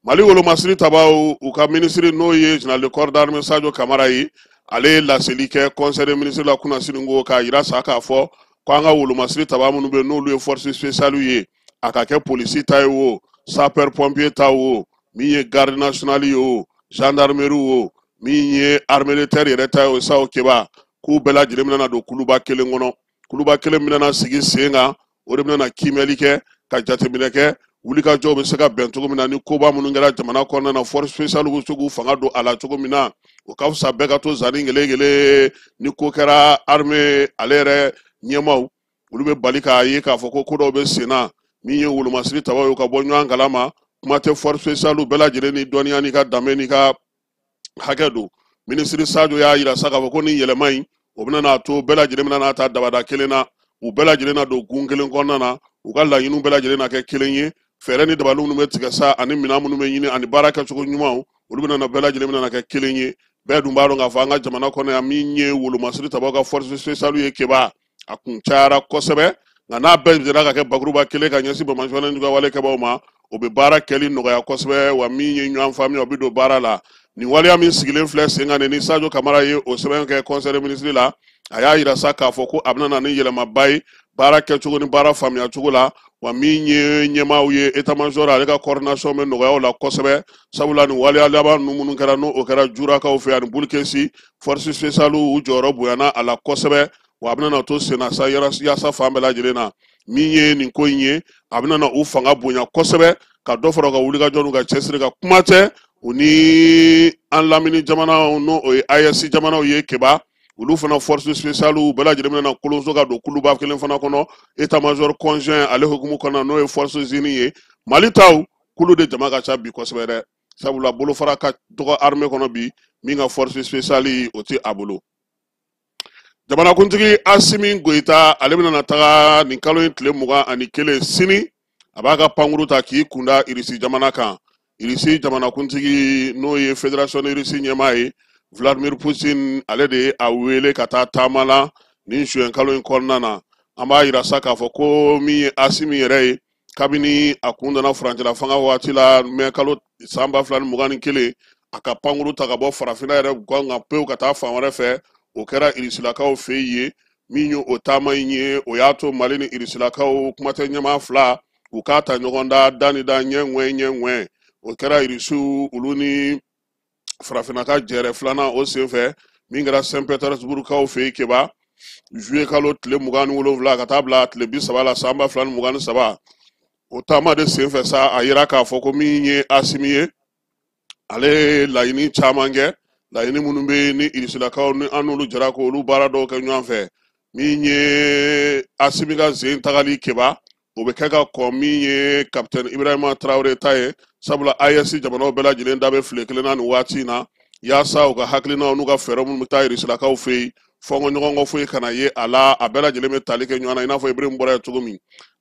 Mali wolomasiri tabaw, u ka minisiri, n'o ye général de corps d'armée Sadio Kamara ye, ale ye laseli kɛ conseil des ministres la kunnasini ko k'a yira sa k'a fɔ ko an ka wolomasiri taba minnu bɛ yen, n'olu ye force spéciale ye, a ka kɛ polisi ta ye o, sapeur pompier ta o, min ye garde nationale ye o, gendarmerie o, min ye armée de terre yɛrɛ ta ye o, sa o Keba, k'u bɛɛ lajɛlen bɛna don kuluba kelen kɔnɔ. Kuluba kelen bɛna sigi sen kan, o de bɛna kiimɛli kɛ ka jateminɛ kɛ wulikajɔw bɛ se ka bɛn cogo min na, ni koba minnu kɛra jamana kɔnɔna na, force spéciale bɛ se k'u fanga don a la cogo min na. O ka fisa bɛɛ ka to zanni kelen kelen. Ni ko kɛra, armée ale yɛrɛ ɲɛmaaw olu bɛ bali k'a ye k'a fɔ ko ko dɔw bɛ sen na. Min ye wolomasiri tabaw ye, ka bɔ ɲɔgɔn kalama, kuma tɛ force spéciale bɛɛ lajɛlen ni dɔnniya n'i ka danbe n'i ka hakɛ don. Minisiri Sadio y'a yira sa k'a fɔ ko nin yɛlɛma in, o bɛna n'a to bɛɛ lajɛlen bɛna n'a ta dabada kelen na, u bɛɛ lajɛlen na don gun kelen kɔnɔna na, u ka laɲiniw bɛɛ lajɛlen na kɛ kelen ye. Fɛɛrɛ ni dabali minnu bɛ tigɛ sa, ani minɛn minnu bɛ ɲini, ani baara kɛcogo ɲumanw, olu bɛna na bɛɛ lajɛlen bɛna na kɛ kelen ye. Bɛɛ dun b'a dɔn k'a fɔ an ka jamana kɔnɔ yan, min ye wolomasiri tabaw ka force spéciale ye, Keba, a kun cayara kosɛbɛ. Nka n'a bɛɛ jɛra ka kɛ bakuruba kelen ka ɲɛsin bamasiwale juguya wale kɛbaaw ma, O bɛ baara kɛli nɔgɔya kosɛbɛ, wa min ye ɲɔgɔn faamuya, o bɛ don baara la. Nin waleya min sigilen filɛ sen kan, ni Sadio Kamara ye o sɛbɛn kɛ conseil des ministres la, a y'a yira sa k'a fɔ ko a bɛna na ni yɛlɛmaba ye baara kɛcogo ni baara faamuya cogo la. Wa min ye ɲɛmaaw ye, état major ale ka coordination bɛ nɔgɔya o la kosɛbɛ, sabula nin waleya laban ninnu minnu kɛra, n'o o kɛra Jurakaw fɛ ani Bulukesi, force spéciale u jɔyɔrɔ bonyana a la kosɛbɛ. Wa a bɛna na to senna sa yaasa fan bɛɛ lajɛlen na. Min ye nin ko in ye, a bɛna na u fanga bonya kosɛbɛ, ka dɔ fara u ka wulikajɔ n'u ka cɛsiri kan. Kuma tɛ u ni an lamini jamanaw, n'o o ye AES jamanaw ye Keba, olu fana force spéciale bɛɛ lajɛlen bɛna kolonso ka don kuluba kelen fana kɔnɔ, état major conjoint ale hukumu kɔnɔ, n'o ye forces unies ye. Mali taw kulu de jama ka ca bi kosɛbɛ dɛ, sabula bolofara ka dɔgɔ armée kɔnɔ bi, min ka force spéciale o tɛ a bolo. Jamanakuntigi Asimi Goyita, ale bɛna na taga nin kalo in tile 21 sini, a b'a ka pankuru ta k'i kunda Irisi jamana kan. Irisi jamanakuntigi, n'o ye fédération Irisi ɲɛmaa ye, Vladimir Poutine, ale de ye a wele ka taa taama la nin juin kalo in kɔnɔna na. An b'a yira sa k'a fɔ ko min ye Asimi yɛrɛ ye, kabini a kun donna furancɛla fanga waati la mɛ kalo san 2021, a ka pankuru ta ka bɔ farafinna yɛrɛ gan kan pewu ka taa fan wɛrɛ fɛ, o kɛra Irisilakaw fɛ yen. Min ye o taama in ye, o y'a to Mali ni Irisilakaw, kuma tɛ ɲɛmaa fila, u k'a ta ɲɔgɔn da da ni da, ɲɛ ŋwɛ ɲɛ ŋwɛ. O kɛra Irisiw olu ni farafinna ka jɛrɛ filanan o senfɛ, min kɛra Saint Petersburg kaw fɛ yen Keba, juillet kalo tile 27 ka taa bila tile 30 la san 2023. O taama de senfɛ sa, a yira k'a fɔ ko min ye Asimi ye, ale ye laɲini caman kɛ, laɲini minnu bɛ yen ni Irisilakaw ni an n'olu jɛra k'olu baara dɔw kɛ ɲɔgɔn fɛ. Min ye Asimi ka zen tagali Keba, o bɛ kɛ ka kɔn min ye capitaine Ibrahima Traoré ta ye, sabula AES jamanaw bɛɛ lajɛlen da bɛ file kelen na nin waati in na, yaasa u ka hakilinaw n'u ka fɛɛrɛ minnu bɛ taa Irisilakaw fɛ yen, fɔnkɔ ɲɔgɔn kɔ foyi kana ye a la, a bɛɛ lajɛlen bɛ tali kɛ ɲɔgɔn na i n'a fɔ Ibrahim bɔra yen cogo min.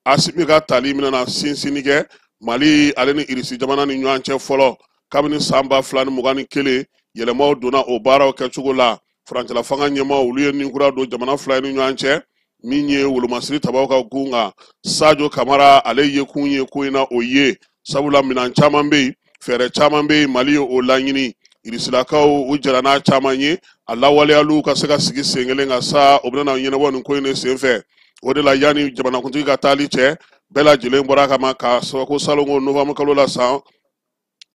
Asimi ka tali bɛna na sinsinni kɛ Mali ale ni Irisi jamana ni ɲɔgɔn cɛ fɔlɔ. Kabini san 2021, yɛlɛmaw donna o baaraw kɛcogo la. Furancɛla fanga ɲɛmaaw, olu ye ninkura don jamana fila ni ɲɔgɔn cɛ. Min ye wolomasiri tabaw ka gun kan, Sadio Kamara ale ye kun ye ko in na, o ye sabula minɛn caman bɛ yen, fɛɛrɛ caman bɛ yen, Mali ye o laɲini, Irisilakaw u jɛra n'a caman ye, a lawaleyaliw ka se ka sigi sen kelen kan sa, o bɛna ɲɛnabɔ nin ko in de senfɛ. O de la, yanni jamanakuntigi ka taali cɛ, bɛɛ lajɛlen bɔra a kama k'a sɔrɔ ko salon ko novembre kalo la, san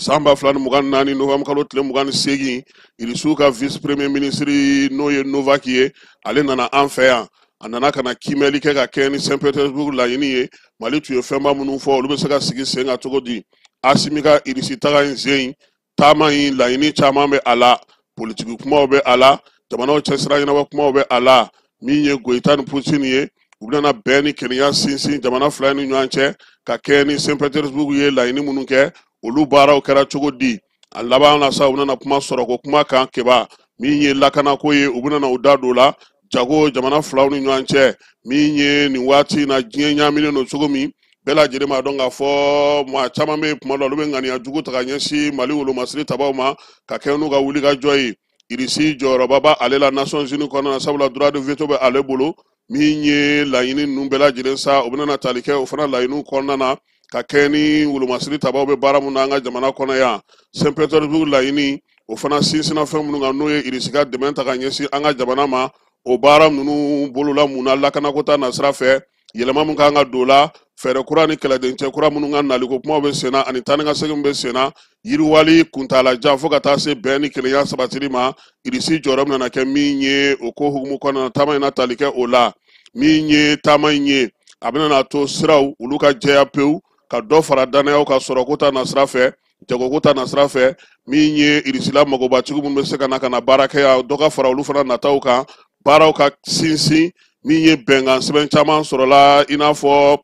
2024 novembre kalo tile 28, Irisiw ka vice premier ministre, n'o ye Novak ye, ale nana an fɛ yan. A nana ka na kiimɛli kɛ ka kɛ ni Saint Petersburg laɲini ye. Mali tun ye fɛnba minnu fɔ, olu bɛ se ka sigi sen kan cogo di? Asimi ka Irisi taga in sen taama in, laɲini caman bɛ a la, politiki kumaw bɛ a la, jamanaw cɛsira ɲɛnabɔ kumaw bɛ a la. Min ye Goyita ni Poutine ye, u bɛna bɛn ni kelenya sinsin jamana fila ni ɲɔgɔn cɛ ka kɛ ni Saint Petersburg ye laɲini minnu kɛ, olu baaraw kɛra cogo di? A laban na sa, u bɛna kuma sɔrɔko kuma kan Keba, min ye lakanako ye, u bɛna u da don o la, jago jamana filaw ni ɲɔgɔn cɛ. Min ye nin waati in na, diɲɛ ɲaaminen don cogo min, bɛɛ lajɛlen b'a dɔn k'a fɔ maa caman bɛ yen, kuma dɔ olu bɛ ŋaniya jugu ta ka ɲɛsin Mali wolomasiri tabaw ma ka kɛ n'u ka wulikajɔ ye. Irisi jɔyɔrɔba b'ale la Nations Unies kɔnɔna na, sabula droit de veto bɛ ale bolo. Min ye laɲini ninnu bɛɛ lajɛlen sa, o bɛna tali kɛ o fana laɲiniw kɔnɔna na ka kɛ ni wolomasiri tabaw bɛ baara mun na an ka jamana kɔnɔ yan. Saint Petersburg laɲini, o fana sinsinna fɛn minnu kan, n'o ye Irisi ka dɛmɛ ta ka ɲɛsin an ka jamana ma, o baara ninnu bolola mun na lakanako ta nasira fɛ, yɛlɛma mun kan ka don la, fɛɛrɛ kura ni kɛlɛdencɛ kura minnu ka naliko kumaw bɛ senna ani taa ni ka segin bɛ senna, yiriwali kuntaalajan fo ka taa se bɛn ni kelenya sabatili ma, Irisi jɔyɔrɔ bɛna kɛ min ye o ko hukumu kɔnɔna na, taama in na tali kɛ o la. Min ye taama in ye, a bɛna to siraw olu ka jɛya pewu, ka dɔ fara dannayaw ka sɔrɔko ta nasira fɛ, jagoko ta nasira fɛ. Min ye Irisila magobatigiw minnu bɛ se ka na ka na baara kɛ yan, dɔ ka fara olu fana nataw kan, baaraw ka sinsin. Min ye bɛnkan sɛbɛn caman sɔrɔla, i n'a fɔ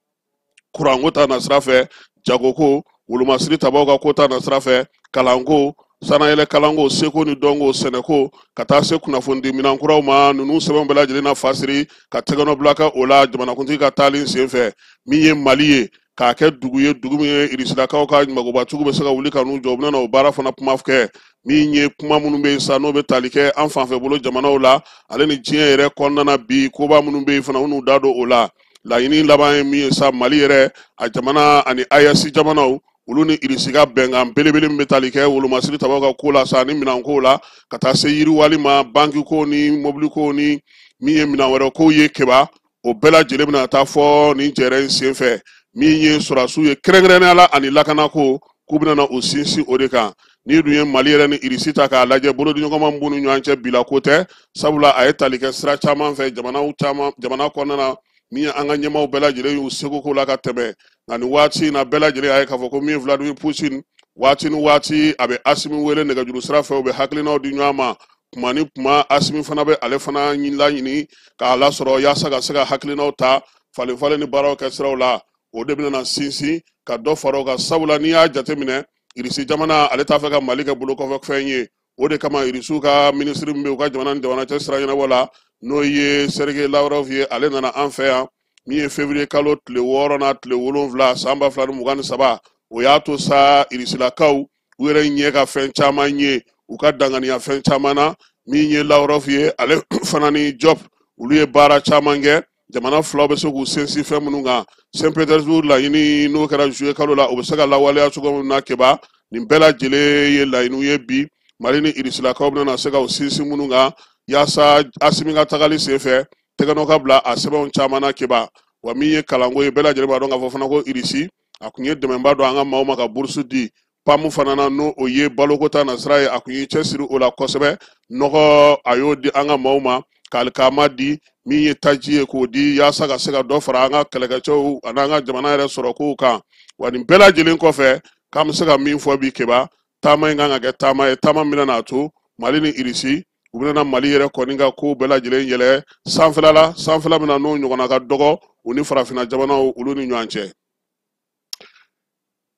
kuranko ta nasira fɛ, jagoko, wolomasiri tabaw ka ko ta nasira fɛ, kalanko, sanayɛlɛ kalanko, seko ni dɔnko, sɛnɛko, ka taa se kunnafonidi minan kuraw ma. Ninnu sɛbɛnw bɛɛ lajɛlen na fasiri ka tɛgɛnɔ bila kɛ o la jamanakuntigi ka taali senfɛ. Min ye Mali ye, k'a kɛ dugu ye, dugu min ye Irisilakaw ka magobatigiw bɛ se ka wuli ka n'u jɔ, u bɛna o baara fana kuma kɛ. Min ye kuma minnu bɛ yen sa, n'o bɛ tali kɛ an fanfɛ bolo jamanaw la ale ni diɲɛ yɛrɛ kɔnɔna na bi, koba minnu bɛ yen fana, u n'u da don o la. Laɲini laban ye min ye sa, Mali yɛrɛ a jamana ani AES jamanaw, Olu ni Irisi ka bɛnkan belebele min bɛ tali kɛ wolomasiri tabaw ka ko la sa ni minɛnko la, ka taa se yiriwali ma, banki ko ni mobili ko ni min ye minɛn wɛrɛ kow ye Keba, o bɛɛ lajɛlen bɛna taa fɔ nin jɛrɛ in senfɛ. Min ye sɔrɔdasiw ye kɛrɛnkɛrɛnnenya la ani lakanako, k'u bɛna na u sinsin o de kan. N'i dun ye Mali yɛrɛ ni Irisi ta k'a lajɛ, bolodiɲɔgɔnma min b'u ni ɲɔgɔn cɛ bila ko tɛ, sabula a ye tali kɛ sira caman fɛ jamanaw caman jamana kɔnɔna na, min ye an ka ɲɛmaaw bɛɛ lajɛlen y'u seko ko la ka tɛmɛ. Nka nin waati in na, bɛɛ lajɛlen y'a ye k'a fɔ ko min ye Vladimir Poutine, waati ni waati a bɛ Asimi wele nɛgɛjuru sira fɛ, u bɛ hakilinaw di ɲɔgɔn ma kuma ni kuma. Asimi fana bɛ ale fana laɲini k'a lasɔrɔ yaasa ka se ka hakilinaw ta falen falen ni baaraw kɛ siraw la. O de bɛna sinsin ka dɔ fara o kan, sabula n'i y'a jateminɛ, Irisi jamana ale t'a fɛ ka Mali kɛ bolokɔfɛfɛn ye. O de kama Irisiw ka minisiri min bɛ u ka jamana ni jamana cɛ sira ɲɛnabɔ la, n'o ye Sergei Lavrov ye, ale nana an fɛ yan min ye février kalo tile 6 n'a tile 7 san 2023. O y'a to sa Irisilakaw u yɛrɛ ɲɛ ka fɛn caman ye, u ka danganiya fɛn caman na. Min ye Lavrov ye, ale fana ni Diop, olu ye baara caman kɛ jamana filaw bɛ se k'u sinsin fɛn minnu kan. Saint Petersburg laɲini, n'o kɛra juillet kalo la, o bɛ se ka lawaleya cogo min na Keba, nin bɛɛ lajɛlen ye laɲiniw ye bi Mali ni Irisilakaw bɛna se ka u sinsin minnu kan, yaasa Asimi ka tagali senfɛ tɛgɛnɔ ka bila a sɛbɛnw caman na Keba. Wa min ye kalanko ye, bɛɛ lajɛlen b'a dɔn k'a fɔ fana ko Irisi a kun ye dɛmɛba don an ka maaw ma ka burusu di. PAM fana na, n'o o ye baloko ta nasira ye, a kun y'i cɛsiri o la kosɛbɛ. Nɔgɔ a y'o di an ka maaw ma, k'alikama di, min ye taji ye k'o di, yaasa ka se ka dɔ fara an ka kɛlɛkɛcɛw ani an ka jamana yɛrɛ sɔrɔ kow kan. Wa nin bɛɛ lajɛlen kɔfɛ, k'an bɛ se ka min fɔ bi Keba, taama in kan ka kɛ taama ye, taama min bɛna to Mali ni Irisi u bɛna Mali yɛrɛ kɔni ka kow bɛɛ lajɛlen yɛlɛ sanfɛla la, sanfɛla min na n'o ɲɔgɔnna ka dɔgɔ u ni farafinna jamanaw olu ni ɲɔgɔn cɛ.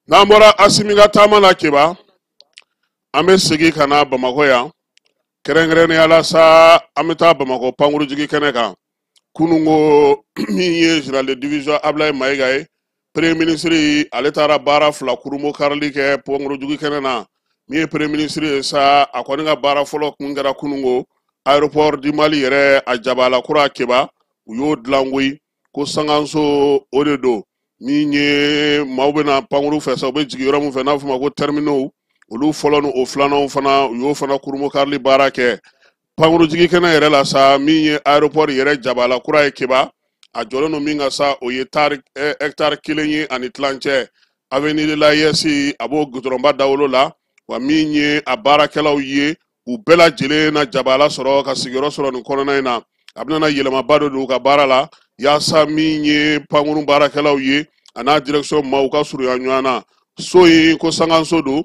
N'an bɔra Asimi ka taama la Keba, an bɛ segin ka na Bamakɔ yan, kɛrɛnkɛrɛnnenya la sa an bɛ taa Bamakɔ pankurujigi kɛnɛ kan. Kununko min ye général de division Ablaye Mayiga ye, premier ministre, ale taara baara fila kurumo karili kɛ pankurujigi kɛnɛ na. Min ye premier ministre ye sa, a kɔni ka baara fɔlɔ kun kɛra kununko aéroport du Mali yɛrɛ a jabala kura Keba, u y'o dilan koyi, ko sankanso o de don. Min ye maaw bɛna pankuru fɛ sa, u bɛ jigin yɔrɔ min fɛ n'a bɛ f'o ma ko terminaux, olu fɔlɔ ni o filananw fana, u y'o fana kurumo karili baara kɛ pankurujigi kɛnɛ yɛrɛ la sa. Min ye aéroport yɛrɛ jabala kura ye Keba, a jɔlen don min kan sa, o ye tari hectare 1.5, avenue de l'AES, a b'o goudronba dawolo la. Wa min ye a baarakɛlaw ye, u bɛɛ lajɛlen na jabala sɔrɔ ka sigiyɔrɔ sɔrɔ nin kɔnɔna in na. A bɛna yɛlɛmaba dɔ don u ka baara la, yaasa min ye pankurun baarakɛlaw ye a n'a direction maaw ka surunya ɲɔgɔn na. So in ko sankanso don,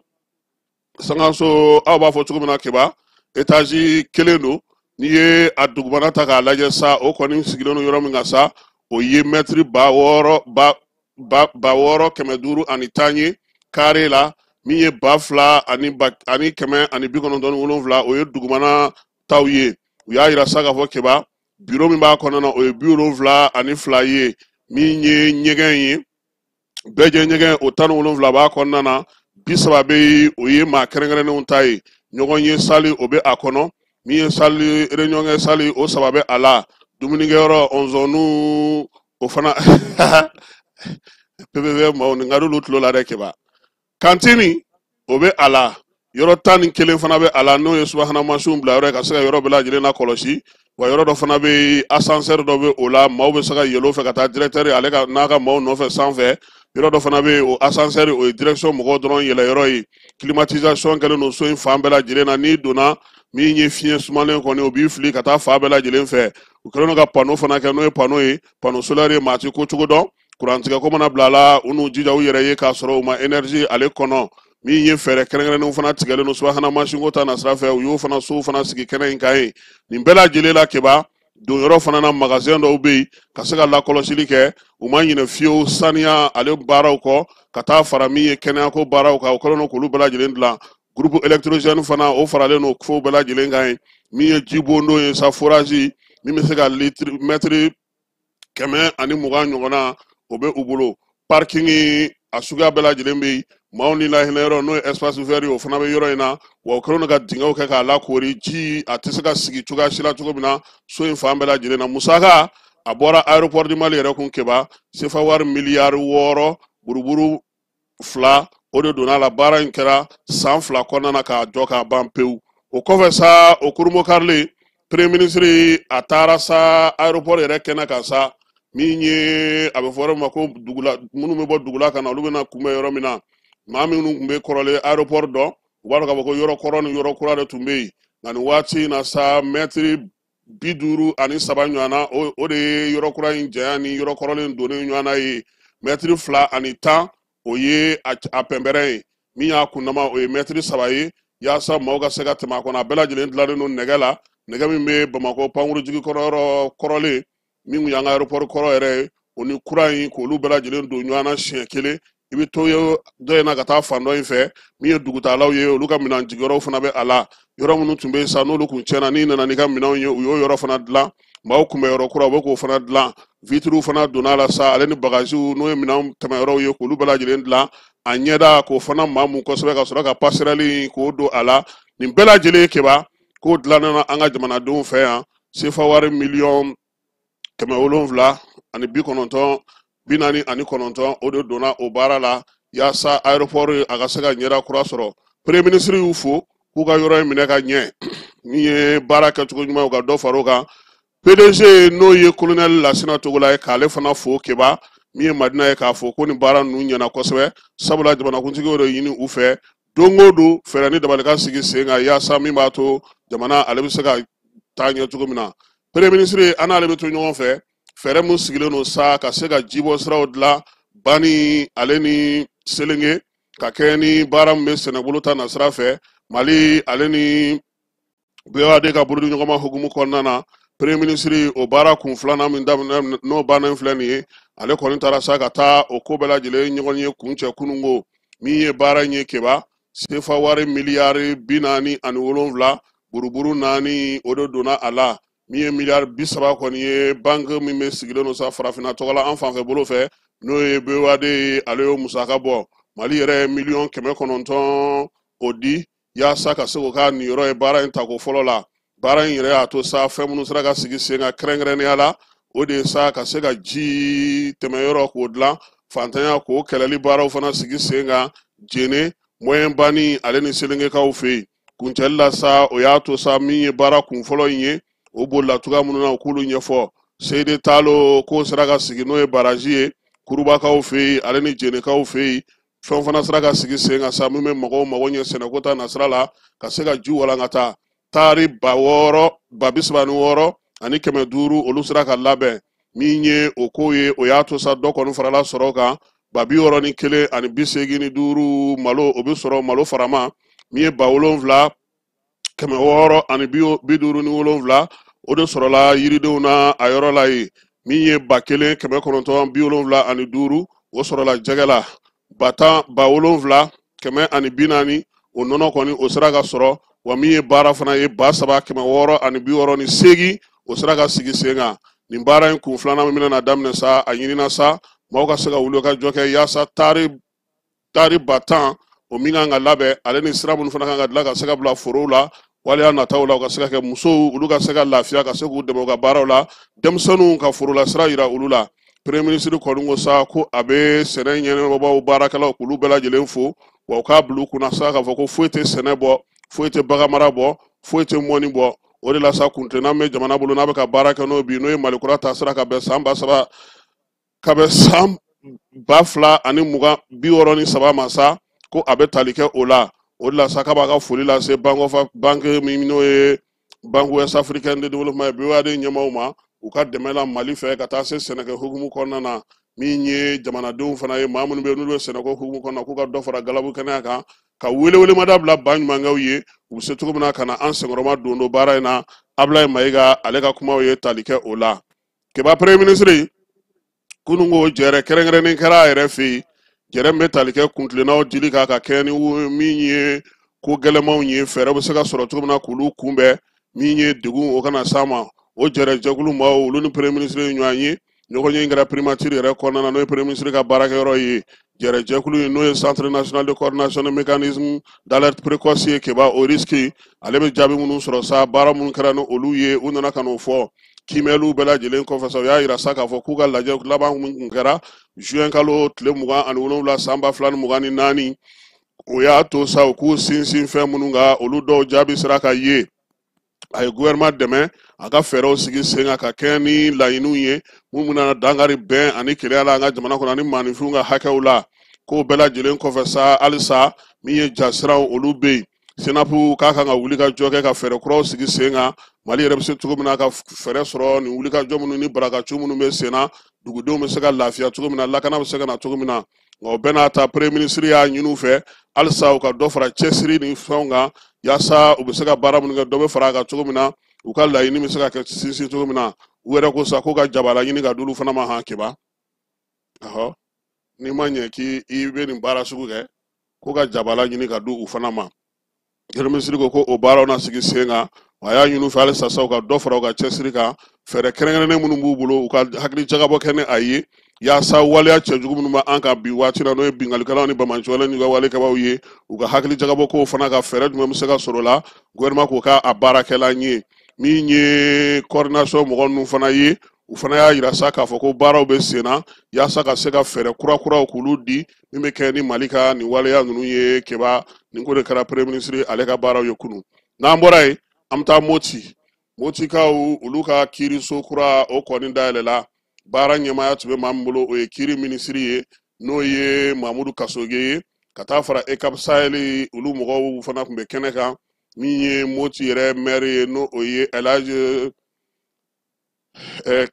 sankanso aw b'a fɔ cogo min na Keba, étage kelen don. N'i ye a dugumana ta k'a lajɛ sa, o kɔni sigilen don yɔrɔ min kan sa, o ye mɛtiri ba wɔɔrɔ ba ba 6510 ye carré la. Min ye ba fila ani ba ani kɛmɛ ani bi kɔnɔntɔn ni wolonwula, o ye dugumana taw ye. U y'a yira sa k'a fɔ Keba, biro min b'a kɔnɔna na, o ye 72 ye. Min ye ɲɛgɛn ye, bɛɛjɛ ɲɛgɛn, o 17 b'a kɔnɔna na, 30 bɛ yen, o ye maa kɛrɛnkɛrɛnnenw ta ye. Ɲɔgɔn ye salle o bɛ a kɔnɔ, min ye salle réunion kɛ salle, o 3 bɛ a la. Dumunikɛyɔrɔ ɔnzɔnnu, o fana PPV maaw nin ka d'olu tulo la dɛ Keba. Kantini o bɛ a la, yɔrɔ 11 fana bɛ a la, n'o ye subahana mansinw bila yɔrɔ ye ka se ka yɔrɔ bɛɛ lajɛlen lakɔlɔsi. Wa yɔrɔ dɔ fana bɛ yen, ascenseur dɔ bɛ o la, maaw bɛ se ka yɛlɛ o fɛ ka taa directeur ale ka n'a ka maaw nɔfɛ sanfɛ. Yɔrɔ dɔ fana bɛ yen, o ascenseur o ye direction mɔgɔw dɔrɔn yɛlɛ yɔrɔ ye. Climatisation kɛlen don so in fan bɛɛ lajɛlen na, n'i donna, min ye fiɲɛ sumalen kɔni, o b'i fili ka taa fan bɛɛ lajɛlen fɛ. U kɛlen don ka panneau fana kɛ, n'o ye panneau ye, panneau solaire ye, maa ti ko cogo dɔn. Kurantigɛ ko mana bila a la, u n'u jija u yɛrɛ ye k'a sɔrɔ u ma énergie ale kɔnɔ. Min ye fɛɛrɛ kɛrɛnkɛrɛnnenw fana tigɛlen don subahana mansinko ta nasira fɛ, u y'o fana sow fana sigi kɛnɛ in kan yen. Nin bɛɛ lajɛlen la Keba, donyɔrɔ fana na magasin dɔw bɛ yen ka se ka lakɔlɔsili kɛ. U ma ɲinɛ fiyewu saniya ale baaraw kɔ, ka taa fara min ye kɛnɛyako baaraw kan, o kɛlen don k'olu bɛɛ lajɛlen dilan. Groupe électrogène fana, o faralen don fo bɛɛ lajɛlen kan yen. Min ye jibondon ye sa, forage min bɛ se ka litre mɛtiri 120 ɲɔgɔnna, o bɛ u bolo. Parking a suguya bɛɛ lajɛlen bɛ yen, maaw ni lahinɛ yɔrɔ, n'o ye espace vert ye, o fana bɛ yɔrɔ in na. Wa o kɛlen don ka dingɛw kɛ k'a lakoori, ji a tɛ se ka sigi cogoya si la cogo min na so in fan bɛɛ lajɛlen na. Musaka a bɔra aéroport du Mali yɛrɛ kun Keba, sefa wari miliyari 6 buruburu 2. O de donna a la. Baara in kɛra san 2 kɔnɔna na k'a jɔ k'a ban pewu. O kɔfɛ sa, o kurunbonkarilen, premier ministre a taara sa aéroport yɛrɛ kɛnɛ kan sa, min ye a bɛ fɔ yɔrɔ min ma ko dugula, minnu bɛ bɔ dugula ka na, olu bɛna kunbɛn yɔrɔ min na. Maa minnu tun bɛ kɔrɔlen aéroport dɔn, u b'a dɔn k'a fɔ ko yɔrɔ kɔrɔ ni yɔrɔ kura de tun bɛ yen. Nka nin waati in na sa, mɛtiri 53 ɲɔgɔn na, o de ye yɔrɔ kura in janya ni yɔrɔ kɔrɔlen donnen ɲɔgɔn na ye. Mɛtiri 2 10, o ye a pɛnpɛrɛn ye. Min y'a kundama, o ye mɛtiri 3 ye, yaasa maaw ka se ka tɛmɛ a kɔnɔ. A bɛɛ lajɛlen dilannen don nɛgɛ la, nɛgɛ min bɛ Bamakɔ pankurujigi kɔrɔ kɔrɔlen min kun y'an ka aéroport kɔrɔ yɛrɛ ye, o ni kura in, k'olu bɛɛ lajɛlen don ɲɔgɔn na siɲɛ kelen. I bɛ to dɔ in na ka taa fan dɔ in fɛ. Min ye dugutalaw ye, olu ka minɛn jigiyɔrɔw fana bɛ a la. Yɔrɔ minnu tun bɛ yen sa, n'olu kun tiɲɛna, n'i nana n'i ka minɛnw ye, u y'o yɔrɔ fana dilan. Maaw kunbɛ yɔrɔ kura, u bɛ k'o fana dilan. Vitiriw fana donna a la sa, ale ni bagaziw, n'o ye minɛnw tɛmɛyɔrɔw ye, k'olu bɛɛ lajɛlen dilan. A ɲɛda, k'o fana maa mun kosɛbɛ, ka sɔrɔ ka passerelle k'o don a la. Nin bɛɛ lajɛlen, Keba, k'o dilanna an ka jamanadenw fɛ yan. Sefa wari miliyɔn 790 49, o de donna o baara la, yaasa aéroport a ka se ka ɲɛda kura sɔrɔ. Premier ministre y'u fo k'u ka yɔrɔ in minɛ ka ɲɛ, min ye baara kɛcogo ɲuman ye, u ka dɔ far'o kan. PDG, n'o ye colonel Lasina Togola ye, k'ale fana fo, Keba, min ye Madina ye, k'a fɔ ko nin baara ninnu ɲɛna kosɛbɛ, sabula jamanakuntigi y'o de ɲini u fɛ don o don, fɛɛrɛ ni dabali ka sigi sen kan, yaasa min b'a to jamana ale bɛ se ka taa ɲɛ cogo min na. Premier ministre, an n'ale bɛ to ɲɔgɔn fɛ. Fɛɛrɛ min sigilen don sa ka se ka jibɔ siraw dilan Bani ale ni Selenge, ka kɛ ni baara min bɛ sɛnɛbolo ta nasira fɛ, Mali ale ni BOAD ka bolodiɲɔgɔnma hukumu kɔnɔna na. Premier ministre, o baara kun filanan min daminɛ, n'o bannen filɛ nin ye, ale kɔni taara sa ka taa o ko bɛɛ lajɛlen ɲɔgɔn ye kuncɛ kununko. Min ye baara in ye, Keba, sefa wari miliyari 47 buruburu 4, o de donna a la. Min ye miliyari 30 kɔni ye, banque min bɛ sigilen don sa farafinna tɔgɔ la an fanfɛ bolo fɛ, n'o ye BOAD ye, ale y'o musaka bɔ. Mali yɛrɛ ye miliyɔn 900 o di, yaasa ka se k'o ka niyɔrɔ ye baara in tako fɔlɔ la. Baara in yɛrɛ y'a to sa, fɛn minnu sera ka sigi sen kan kɛrɛnkɛrɛnnenya la, o de ye sa ka se ka ji tɛmɛyɔrɔ k'o dilan, fantanya k'o kɛlɛli baaraw fana sigi sen kan Jene, Moyen Bani ale ni Selengekaw fɛ yen. Kuncɛli la sa, o y'a to sa, min ye baara kun fɔlɔ in ye, o bolila cogoya minnu na, u k'olu ɲɛfɔ. Seyide Taalo k'o sera ka sigi, n'o ye baraji ye Kurubakaw fɛ yen ale ni Jenekaw fɛ yen. Fɛn fana sera ka sigi sen kan sa, min bɛ mɔgɔw mago ɲɛ sɛnɛko ta nasira la, ka se ka ji walankata taari 6000 36500, olu sera ka labɛn. Min ye o ko ye, o y'a to sa, dɔ kɔni farala sɔrɔ kan, 61085 malo, o bɛ sɔrɔ malo farama. Min ye 7657, o de sɔrɔla yiridenw na a yɔrɔ la yen. Min ye 1975, o sɔrɔla jɛgɛ la. 10 7140, o nɔnɔ kɔni, o sera ka sɔrɔ. Wa min ye baara fana ye, 3668, o sera ka sigi sen kan. Nin baara in kun filanan min bɛna daminɛ sa, a ɲinina sa maaw ka se ka wuli ka jɔ kɛ, yaasa taari 10 000, o min kan ka labɛn, ale ni sira minnu fana kan ka dilan ka se ka bila forow la waleya nataw la, u ka se ka kɛ musow, olu ka se ka lafiya, ka se k'u dɛmɛ u ka baaraw la, denmisɛnninw ka forola sira yira olu la. Premier ministre kɔni ko sa ko a bɛ sɛnɛ ɲɛnabɔbaw baarakɛlaw, k'olu bɛɛ lajɛlen fo, wa u k'a bila u kunna sa k'a fɔ ko foyi tɛ sɛnɛ bɔ, foyi tɛ baganmara bɔ, foyi tɛ mɔni bɔ. O de la sa, kuntilenna bɛ jamana bolo, n'a bɛ ka baara kɛ n'o bi, n'o ye Mali kura taasira, ka bɛn san 3000, ka bɛn san 2063 ma sa, ko a bɛ tali kɛ o la. O de la sa, k'a b'a ka foli lase banque banque min, n'o ye Banque Ouest Africaine de Développement ye, BOAD ɲɛmaaw ma, u ka dɛmɛ la Mali fɛ ka taa se sɛnɛkɛ hukumu kɔnɔna na. Min ye jamanadenw fana ye, maa minnu bɛ yen n'olu bɛ sɛnɛko hukumu kɔnɔna, k'u ka dɔ fara galabu kɛnɛya kan, ka welewelemada bila ba ɲumankɛw ye, u bɛ se cogo min na ka na an senkɔrɔma don don baara in na. Abulaye Mayiga, ale ka kumaw ye tali kɛ o la. Keba, premier ministre, kununko jɛrɛ kɛrɛnkɛrɛnnen kɛra a yɛrɛ fɛ yen, jɛrɛ min bɛ tali kɛ kuntilennaw dili kan, ka kɛ ni min ye ko gɛlɛmanw ye, fɛɛrɛ bɛ se ka sɔrɔ cogo min na k'olu kunbɛn, min ye degun o kana s'a ma. O jɛrɛ jɛkulu maaw, olu ni premier ministre ye ɲɔgɔn ye. Ɲɔgɔn ye kɛra primature yɛrɛ kɔnɔna na, n'o ye premier ministre ka baarakɛyɔrɔ ye. Jɛrɛ jɛkulu in, n'o ye Centre national de coordination de mécanisme d'alerte précoce ye, Keba, au risque, ale bɛ jaabi minnu sɔrɔ sa, baara minnu kɛra ni olu ye, u nana ka n'o fɔ. Kiimɛliw bɛɛ lajɛlen kɔfɛ sa, u y'a yira sa k'a fɔ k'u ka lajɛ laban min kun kɛra juin kalo tile 27 san 2024, o y'a to sa u k'u sinsin fɛn minnu kan, olu dɔw jaabi sera ka ye. A ye gouvernement dɛmɛ a ka fɛɛrɛw sigi sen kan ka kɛɲɛ ni laɲiniw ye minnu bɛna dankari bɛn ani kelenya la an ka jamana kɔnɔ ani maaninfinw ka hakɛw la. K'o bɛɛ lajɛlen kɔfɛ sa, halisa min ye jasiraw olu bɛ yen, senapu k'a kan ka wuli ka jɔ kɛ ka fɛɛrɛ kuraw sigi sen kan, Mali yɛrɛ bɛ se cogo min na ka fɛɛrɛ sɔrɔ nin wuli ka jɔ minnu ni barakacu minnu bɛ sen na, dugudenw bɛ se ka lafiya cogo min na, lakana bɛ se ka na cogo min na. Nka o bɛɛ n'a ta, premier ministre y'a ɲini u fɛ halisa u ka dɔ fara cɛsiri ni fɛnw kan, yaasa u bɛ se ka baara minnu kɛ, dɔ bɛ fara a kan cogo min na, u ka laɲini bɛ se ka kɛ sinsin cogo min na. U yɛrɛ ko sa ko ka jabala ɲini ka d'olu fana ma. Han Keba, ɔhɔ, n'i ma ɲɛ k'i bɛ nin baara sugu kɛ, ko ka jabala ɲini ka di u fana ma. Premier ministre ko ko o baaraw na sigi sen kan. A y'a ɲini u fɛ halisa sa u ka dɔ fara u ka cɛsiri kan, fɛɛrɛ kɛrɛnkɛrɛnnen minnu b'u bolo, u ka hakili jagabɔ kɛ ni a ye, yaasa waleya cɛjugu minnu b'an kan bi waati la, n'o ye binkannikɛlaw ni banbaanciwale n'u ka walekɛbaaw ye, u ka hakili jagabɔ kow fana ka fɛɛrɛ jumɛn bɛ se ka sɔrɔ o la, gouvernement k'o k'a baarakɛlan ye. Min ye coordination mɔgɔ ninnu fana ye, u fana y'a yira sa k'a fɔ ko baaraw bɛ sen na yaasa ka se ka fɛɛrɛ kurakuraw k'olu di min bɛ kɛ ni Mali ka nin waleya ninnu ye. Keba, nin ko de kɛra premier ministre ale ka baaraw ye kunun. N'an bɔra yen, an bɛ taa Moti. Motikaw olu ka kiiriso kura o kɔni dayɛlɛla. Baara ɲɛmaaya tun bɛ maa min bolo, o ye kiiri minisiri ye, n'o ye Mamudu Kasoge ye, ka taa fara EUCAP Sahel olu mɔgɔw fana tun bɛ kɛnɛ kan. Min ye Moti yɛrɛ maire ye, n'o o ye Elhaji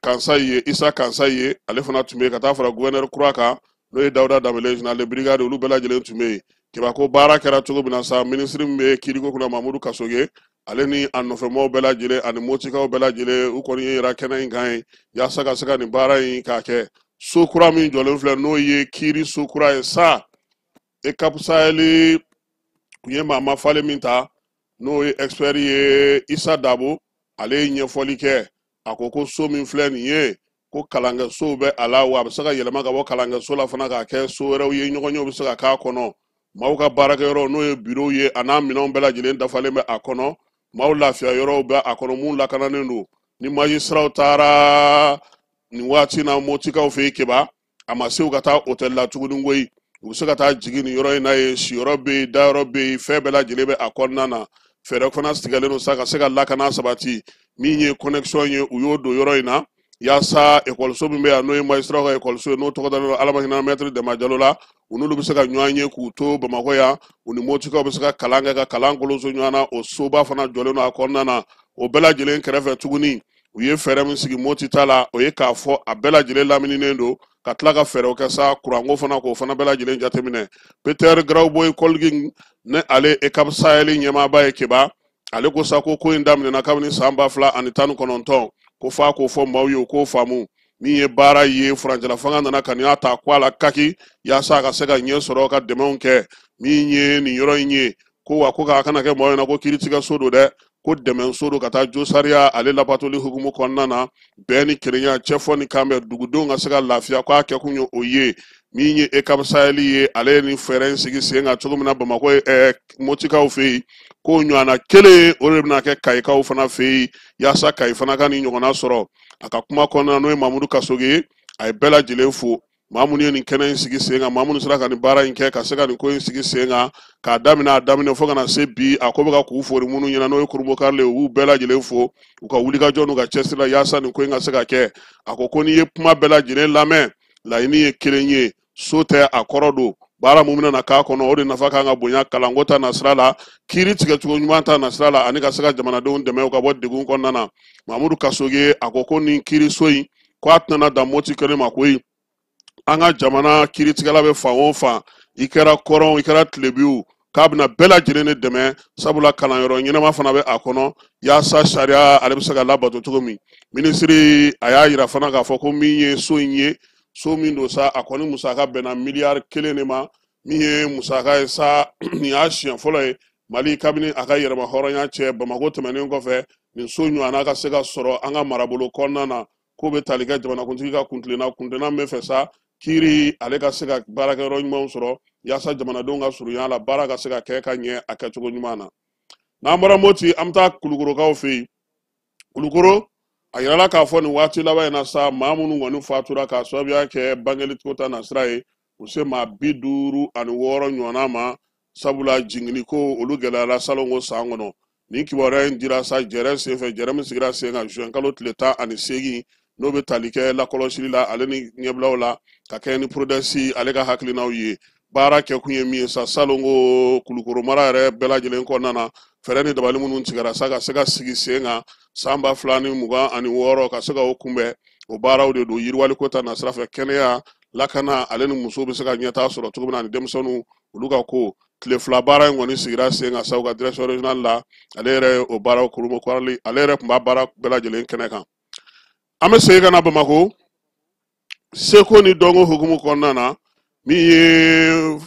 Kansayi ye, Isa Kansayi ye, ale fana tun bɛ yen, ka taa fara gouverneur kura kan, n'o ye Dawuda Danbele, général de brigade, olu bɛɛ lajɛlen tun bɛ yen. Keba, ko baara kɛra cogo min na sa, minisiri min bɛ kiiriko kunna, Mamudu Kasoge, ale ni a nɔfɛmɔgɔw bɛɛ lajɛlen ani Motikaw bɛɛ lajɛlen, u kɔni ye yira kɛnɛ in kan ye yaasa ka se ka nin baara in k'a kɛ. So kura min jɔlen filɛ, n'o ye kiiri so kura ye sa, EUCAP Sahel kun ye maa mafalen min ta, n'o ye expert ye, Isa Dabo, ale ye ɲɛfɔli kɛ. A ko ko so min filɛ nin ye, ko kalankɛsow bɛ a la, wa a bɛ se ka yɛlɛma ka bɔ kalankɛso la fana k'a kɛ so wɛrɛw ye, ɲɔgɔnyew bɛ se ka k'a kɔnɔ. Maaw ka baarakɛyɔrɔ, n'o ye bureau ye, a n'a minɛnw bɛɛ lajɛlen dafalen bɛ a kɔnɔ. Maaw lafiya yɔrɔw bɛ a kɔnɔ mun lakananen don. Ni magistratw taara nin waati na Motikaw fɛ yen, Keba, a ma se u ka taa hôtel la tuguni koyi, u bɛ se ka taa jigin nin yɔrɔ in na yen. Siyɔrɔ bɛ yen, dayɔrɔ bɛ yen, fɛn bɛɛ lajɛlen bɛ a kɔnɔna na. Fɛɛrɛ fana tigɛlen don sa ka se ka lakana sabati. Min ye connexion ye, u y'o don yɔrɔ in na yaasa ekɔliso min bɛ yan, n'o ye magistrat ka ekɔliso ye, n'o tɔgɔ dalen don Ala ma hinɛ maître Dɛnba Jalo la, u n'olu bɛ se ka ɲɔgɔn ye k'u to Bamakɔ yan, u ni Motikaw bɛ se ka kalan kɛ, ka kalan kolonso ɲɔgɔn na. O soba fana jɔlen don a kɔnɔna na. O bɛɛ lajɛlen kɛrɛfɛ tuguni, u ye fɛɛrɛ min sigi Moti ta la, o ye k'a fɔ a bɛɛ lajɛlen lamininen don, ka tila ka fɛɛrɛw kɛ sa kuranko fana, k'o fana bɛɛ lajɛlen jateminɛ. Peter Grauboy Kolgin, ne ale EUCAP Sahel ɲɛmaaba ye, Keba, ale ko sa ko ko in daminɛna kabini san 2019, ko f'a k'o fɔ maaw ye, u k'o faamu. Min ye baara ye, furancɛla fanga nana ka nin y'a ta ko a la kaki yaasa a ka se ka ɲɛ sɔrɔ ka dɛmɛw kɛ. Min ye nin yɔrɔ in ye, ko wa ko k'a kana kɛ maaw ɲɛna ko kiiritigɛso don dɛ, ko dɛmɛso don ka taa josariya ale labatoli hukumu kɔnɔna na, bɛn ni kelenya, cɛfɔ ni kanbɛn, dugudenw ka se ka lafiya, k'a kɛkun ye o ye. Min ye EUCAP Sahel ye, ale ye nin fɛɛrɛ in sigi sen kan cogo min na Bamakɔ Motikaw fɛ yen, k'o ɲɔgɔnna kelen o de bɛna kɛ Kayikaw fana fɛ yen, yaasa Kayi fana ka nin ɲɔgɔnna sɔrɔ. A ka kuma kɔnɔna, n'o ye Mamudu Kasoge ye, a ye bɛɛ lajɛlen fo, maa minnu ye nin kɛnɛ in sigi sen kan, maa minnu sera ka nin baara in kɛ, ka se ka nin ko in sigi sen kan, k'a daminɛ a daminɛ fo ka na se bi, a ko bɛ ka k'u fori minnu ɲɛna, n'o ye kurunbonkarili ye, u b'u bɛɛ lajɛlen fo u ka wulikajɔ n'u ka cɛsiri la yaasa nin ko in ka se ka kɛ. A ko ko n'i ye kuma bɛɛ lajɛlen lamɛn, laɲini ye kelen ye, so tɛ a kɔrɔ don, baara mun bɛna na k'a kɔnɔ, o de nafa kan ka bonya kalanko ta nasira la, kiiri tigɛcogo ɲuman ta nasira la, ani ka se ka jamanadenw dɛmɛ u ka bɔ degun kɔnɔna na. Mamudu Kasoge, a ko ko nin kiiriso in, ko a tɛna dan Moti kelen ma koyi, an ka jamana kiiritigɛla bɛ fan o fan, i kɛra kɔrɔn, i kɛra tilebiw, k'a bɛna bɛɛ lajɛlen de dɛmɛ, sabula kalanyɔrɔ ɲɛnama fana bɛ a kɔnɔ yaasa sariya ale bɛ se ka labato cogo min. Minisiri a y'a yira fana k'a fɔ ko min ye so in ye, so min don sa, a kɔni musaka bɛnna miliyari 1 de ma. Min ye musaka ye sa, nin y'a siɲɛ fɔlɔ ye Mali kabini a ka yɛrɛma hɔrɔnya cɛ, Bamakɔ tɛmɛnen kɔfɛ, nin so ɲɔgɔnna ka se ka sɔrɔ an ka marabolo kɔnɔna na. K'o bɛ tali kɛ jamanakuntigi ka kuntilenna, kuntilenna min bɛ fɛ sa kiiri ale ka se ka baarakɛyɔrɔ ɲumanw sɔrɔ yaasa jamanadenw ka surunya la, baara ka se ka kɛ ka ɲɛ a kɛcogo ɲuman na. N'an bɔra Moti, an bɛ taa Kulukorokaw fɛ yen. Kulukoro, A yirala k'a fɔ nin waati laban in na sa, maa minnu kɔni fatura k'a sababuya kɛ bangeli ko ta nasira ye, u se maa 56 ɲɔgɔnna ma, sabula jingini ko olu gɛlɛyara salongo san kɔnɔ. Nin kibaruya in dira sa jɛrɛ senfɛ, jɛrɛ min sigira sen kan juin kalo tile 18, n'o bɛ tali kɛ lakɔlɔsili la ale ni ɲɛbilaw la, ka kɛ ni PRODES ale ka hakilinaw ye. Baara kɛkun ye min ye sa, salongo Kulukoro mara yɛrɛ bɛɛ lajɛlen kɔnɔna na, fɛɛrɛ ni dabali minnu tigɛra sa ka se ka sigi sen kan san 2026, ka se ka o kunbɛn, o baaraw de don. Yiriwaliko ta nasira fɛ, kɛnɛya, lakana ale ni musow bɛ se ka ɲɛtaa sɔrɔ cogo min na, ani denmisɛnninw olu ka ko. Tile 2 baara in kɔni sigira sen kan sa u ka direction régionale la, ale yɛrɛ ye o baaraw kurumokɔrɔli, ale yɛrɛ tun b'a baara bɛɛ lajɛlen kɛnɛ kan. An bɛ segin ka na Bamakɔ seko ni dɔnko hukumu kɔnɔna na, min ye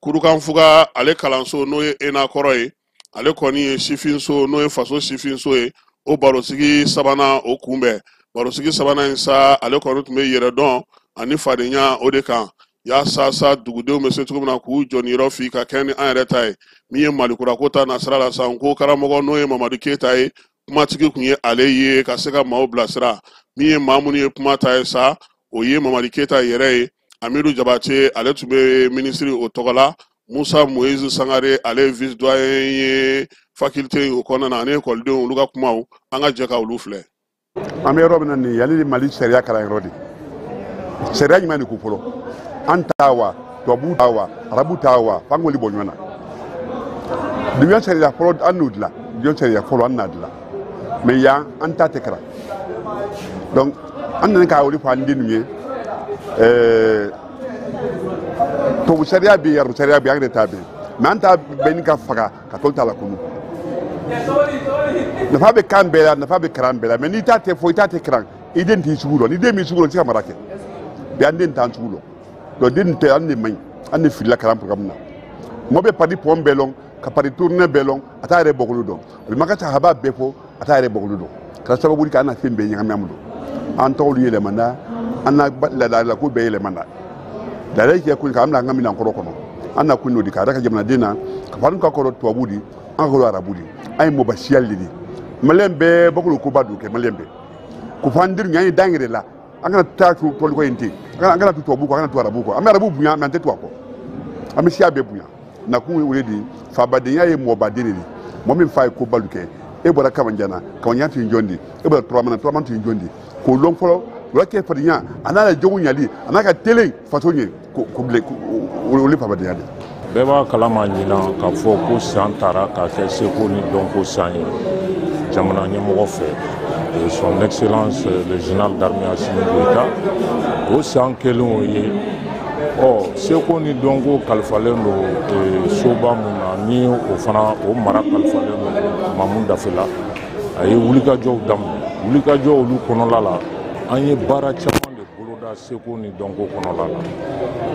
Kurukanfuga ale kalanso n'o ye ENA kɔrɔ ye, ale kɔni ye sifinso n'o ye faso sifinso ye, o barosigi sabanan o kunbɛn. Barosigi sabanan in sa, ale kɔni tun bɛ yɛrɛdɔn ani fadenya o de kan, yaasa sa dugudenw bɛ se cogo min na k'u jɔniyɔrɔ fi ka kɛ ni an yɛrɛ ta ye. Min ye Malikura ko ta nasira la sa, ko karamɔgɔ n'o ye Mamadu Keyita ye, kumatigi tun ye ale ye ka se ka maaw bilasira. Min ye maa minnu ye kuma ta ye sa, o ye Mamadu Keyita yɛrɛ ye, Amidu Jabate ale tun bɛ minisiri o tɔgɔ la, Musa Moïse Sangare ale ye vice doyen ye faculté o kɔnɔna na, ani ekɔlidenw olu ka kumaw, an ka jɛ ka olu filɛ. An bɛ yɔrɔ min na nin ye, ale ni Mali sariya kalanyɔrɔ de. Sariya jumɛn de ko fɔlɔ? An ta wa, tubabu ta wa, arabu ta wa, f'an k'olu bɔ ɲɔgɔn na. Diɲɛ sariya fɔlɔ an n'o dilan, diɲɛ sariya fɔlɔ an n'a dilan. Mais yan an ta tɛ kalan. Donc an nana k'a olu fɔ an den ninnu ye. Tubabu sariya bɛ yen, arabu sariya bɛ yen, an yɛrɛ ta bɛ yen. Mais an ta bɛ ni ka faga ka tɔw ta la kunu. Nafa bɛ kan bɛɛ la, nafa bɛ kalan bɛɛ la, mais n'i ta tɛ fɔ, i ta tɛ kalan, i den t'i sugu dɔn. Ni den m'i sugu dɔn, i tɛ se ka mara kɛ. Bi an den t'an sugu dɔn. Donc den tɛ, an de man ɲi, an de filila kalan programme na. Mɔgɔ bɛ pari pɔn bɛɛ lɔn, ka pari tournée bɛɛ lɔn, a t'a yɛrɛ bɔkolo dɔn. A bɛ maka sahaba bɛɛ fɔ, a t'a yɛrɛ bɔkolo dɔn. Kɛra sababu ye k'an na fɛn bɛɛ ɲagami an bolo. An tɔgɔw yɛlɛmana, an na laadalako bɛɛ yɛlɛmana. Laada kɛ ko k'an bila an ka minɛn kɔrɔ kɔnɔ. An na kun n'o de k'a da ka jamanaden na, ka fɔ an ka kɔrɔ tubabu di, an ka kɔrɔ arabu di. An ye mɔbasiya de di. Maliyɛn bɛɛ bɔkolo koba don kɛ, maliyɛn bɛɛ. Ko fɔ an denw, an ye dan yɛrɛ la. An kana taa tɔliko in ten. An kana to tubabu kɔ, an kana to arabu kɔ. An bɛ arabu bonya, mais an tɛ to a kɔ. An bɛ siya bɛɛ bonya. Nakun ye o de ye, fabadenya ye mɔbaden de ye. Mɔgɔ min fa ye kobalu kɛ, e bɔra Kamanjan na, Kamanjan tun ye jɔn de ye? E bɔra Turamana, Turamana tun ye jɔn de ye? K'o lɔn fɔlɔ, o la kɛ fadenya, a n'a ka jogo ɲali, a n'a ka telen faso ɲɛ, ko bilen, o ye fabadenya de ye. Bɛɛ b'a kalama ɲinan k'a fɔ ko san taara k'a kɛ seko ni dɔnko san ye jamana ɲɛmɔgɔ fɛ, son excellence le général d'armée Assimi Goïta. O san kelen o ye, ɔ seko ni dɔnko kalifalen don soba mun na, ni o fana o mara kalifalen don Mamu Dafela. A ye wulikajɔw daminɛ, wulikajɔw olu kɔnɔla la, an ye baara caman de boloda seko ni dɔnko kɔnɔla la.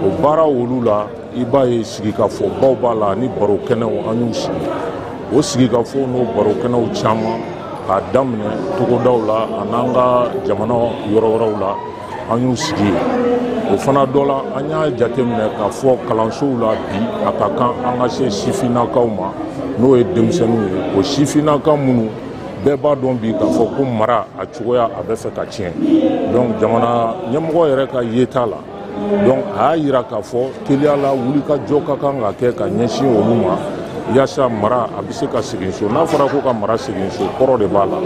O baara olu la, i b'a ye sigikafɔbaw b'a la ani baro kɛnɛw, an y'u sigi. O sigikafɔw n'o baro kɛnɛw caman k'a daminɛ togodaw la an'an ka jamana yɔrɔ wɛrɛw la, an y'u sigi yen. O fana dɔ la, an y'a jateminɛ k'a fɔ kalansow la bi, a ka kan an ka se sifinnakaw ma, n'o ye denmisɛnninw ye. O sifinnaka minnu bɛɛ b'a dɔn bi k'a fɔ ko mara a cogoya a bɛ fɛ ka tiɲɛ. Donc jamana ɲɛmɔgɔ yɛrɛ ka yeta la, donc a y'a yira k'a fɔ teliya la wulikajɔ ka kan ka kɛ ka ɲɛsin olu ma, yaasa mara a bɛ se ka segin so. N'a fɔra ko ka mara segin so, kɔrɔ de b'a la.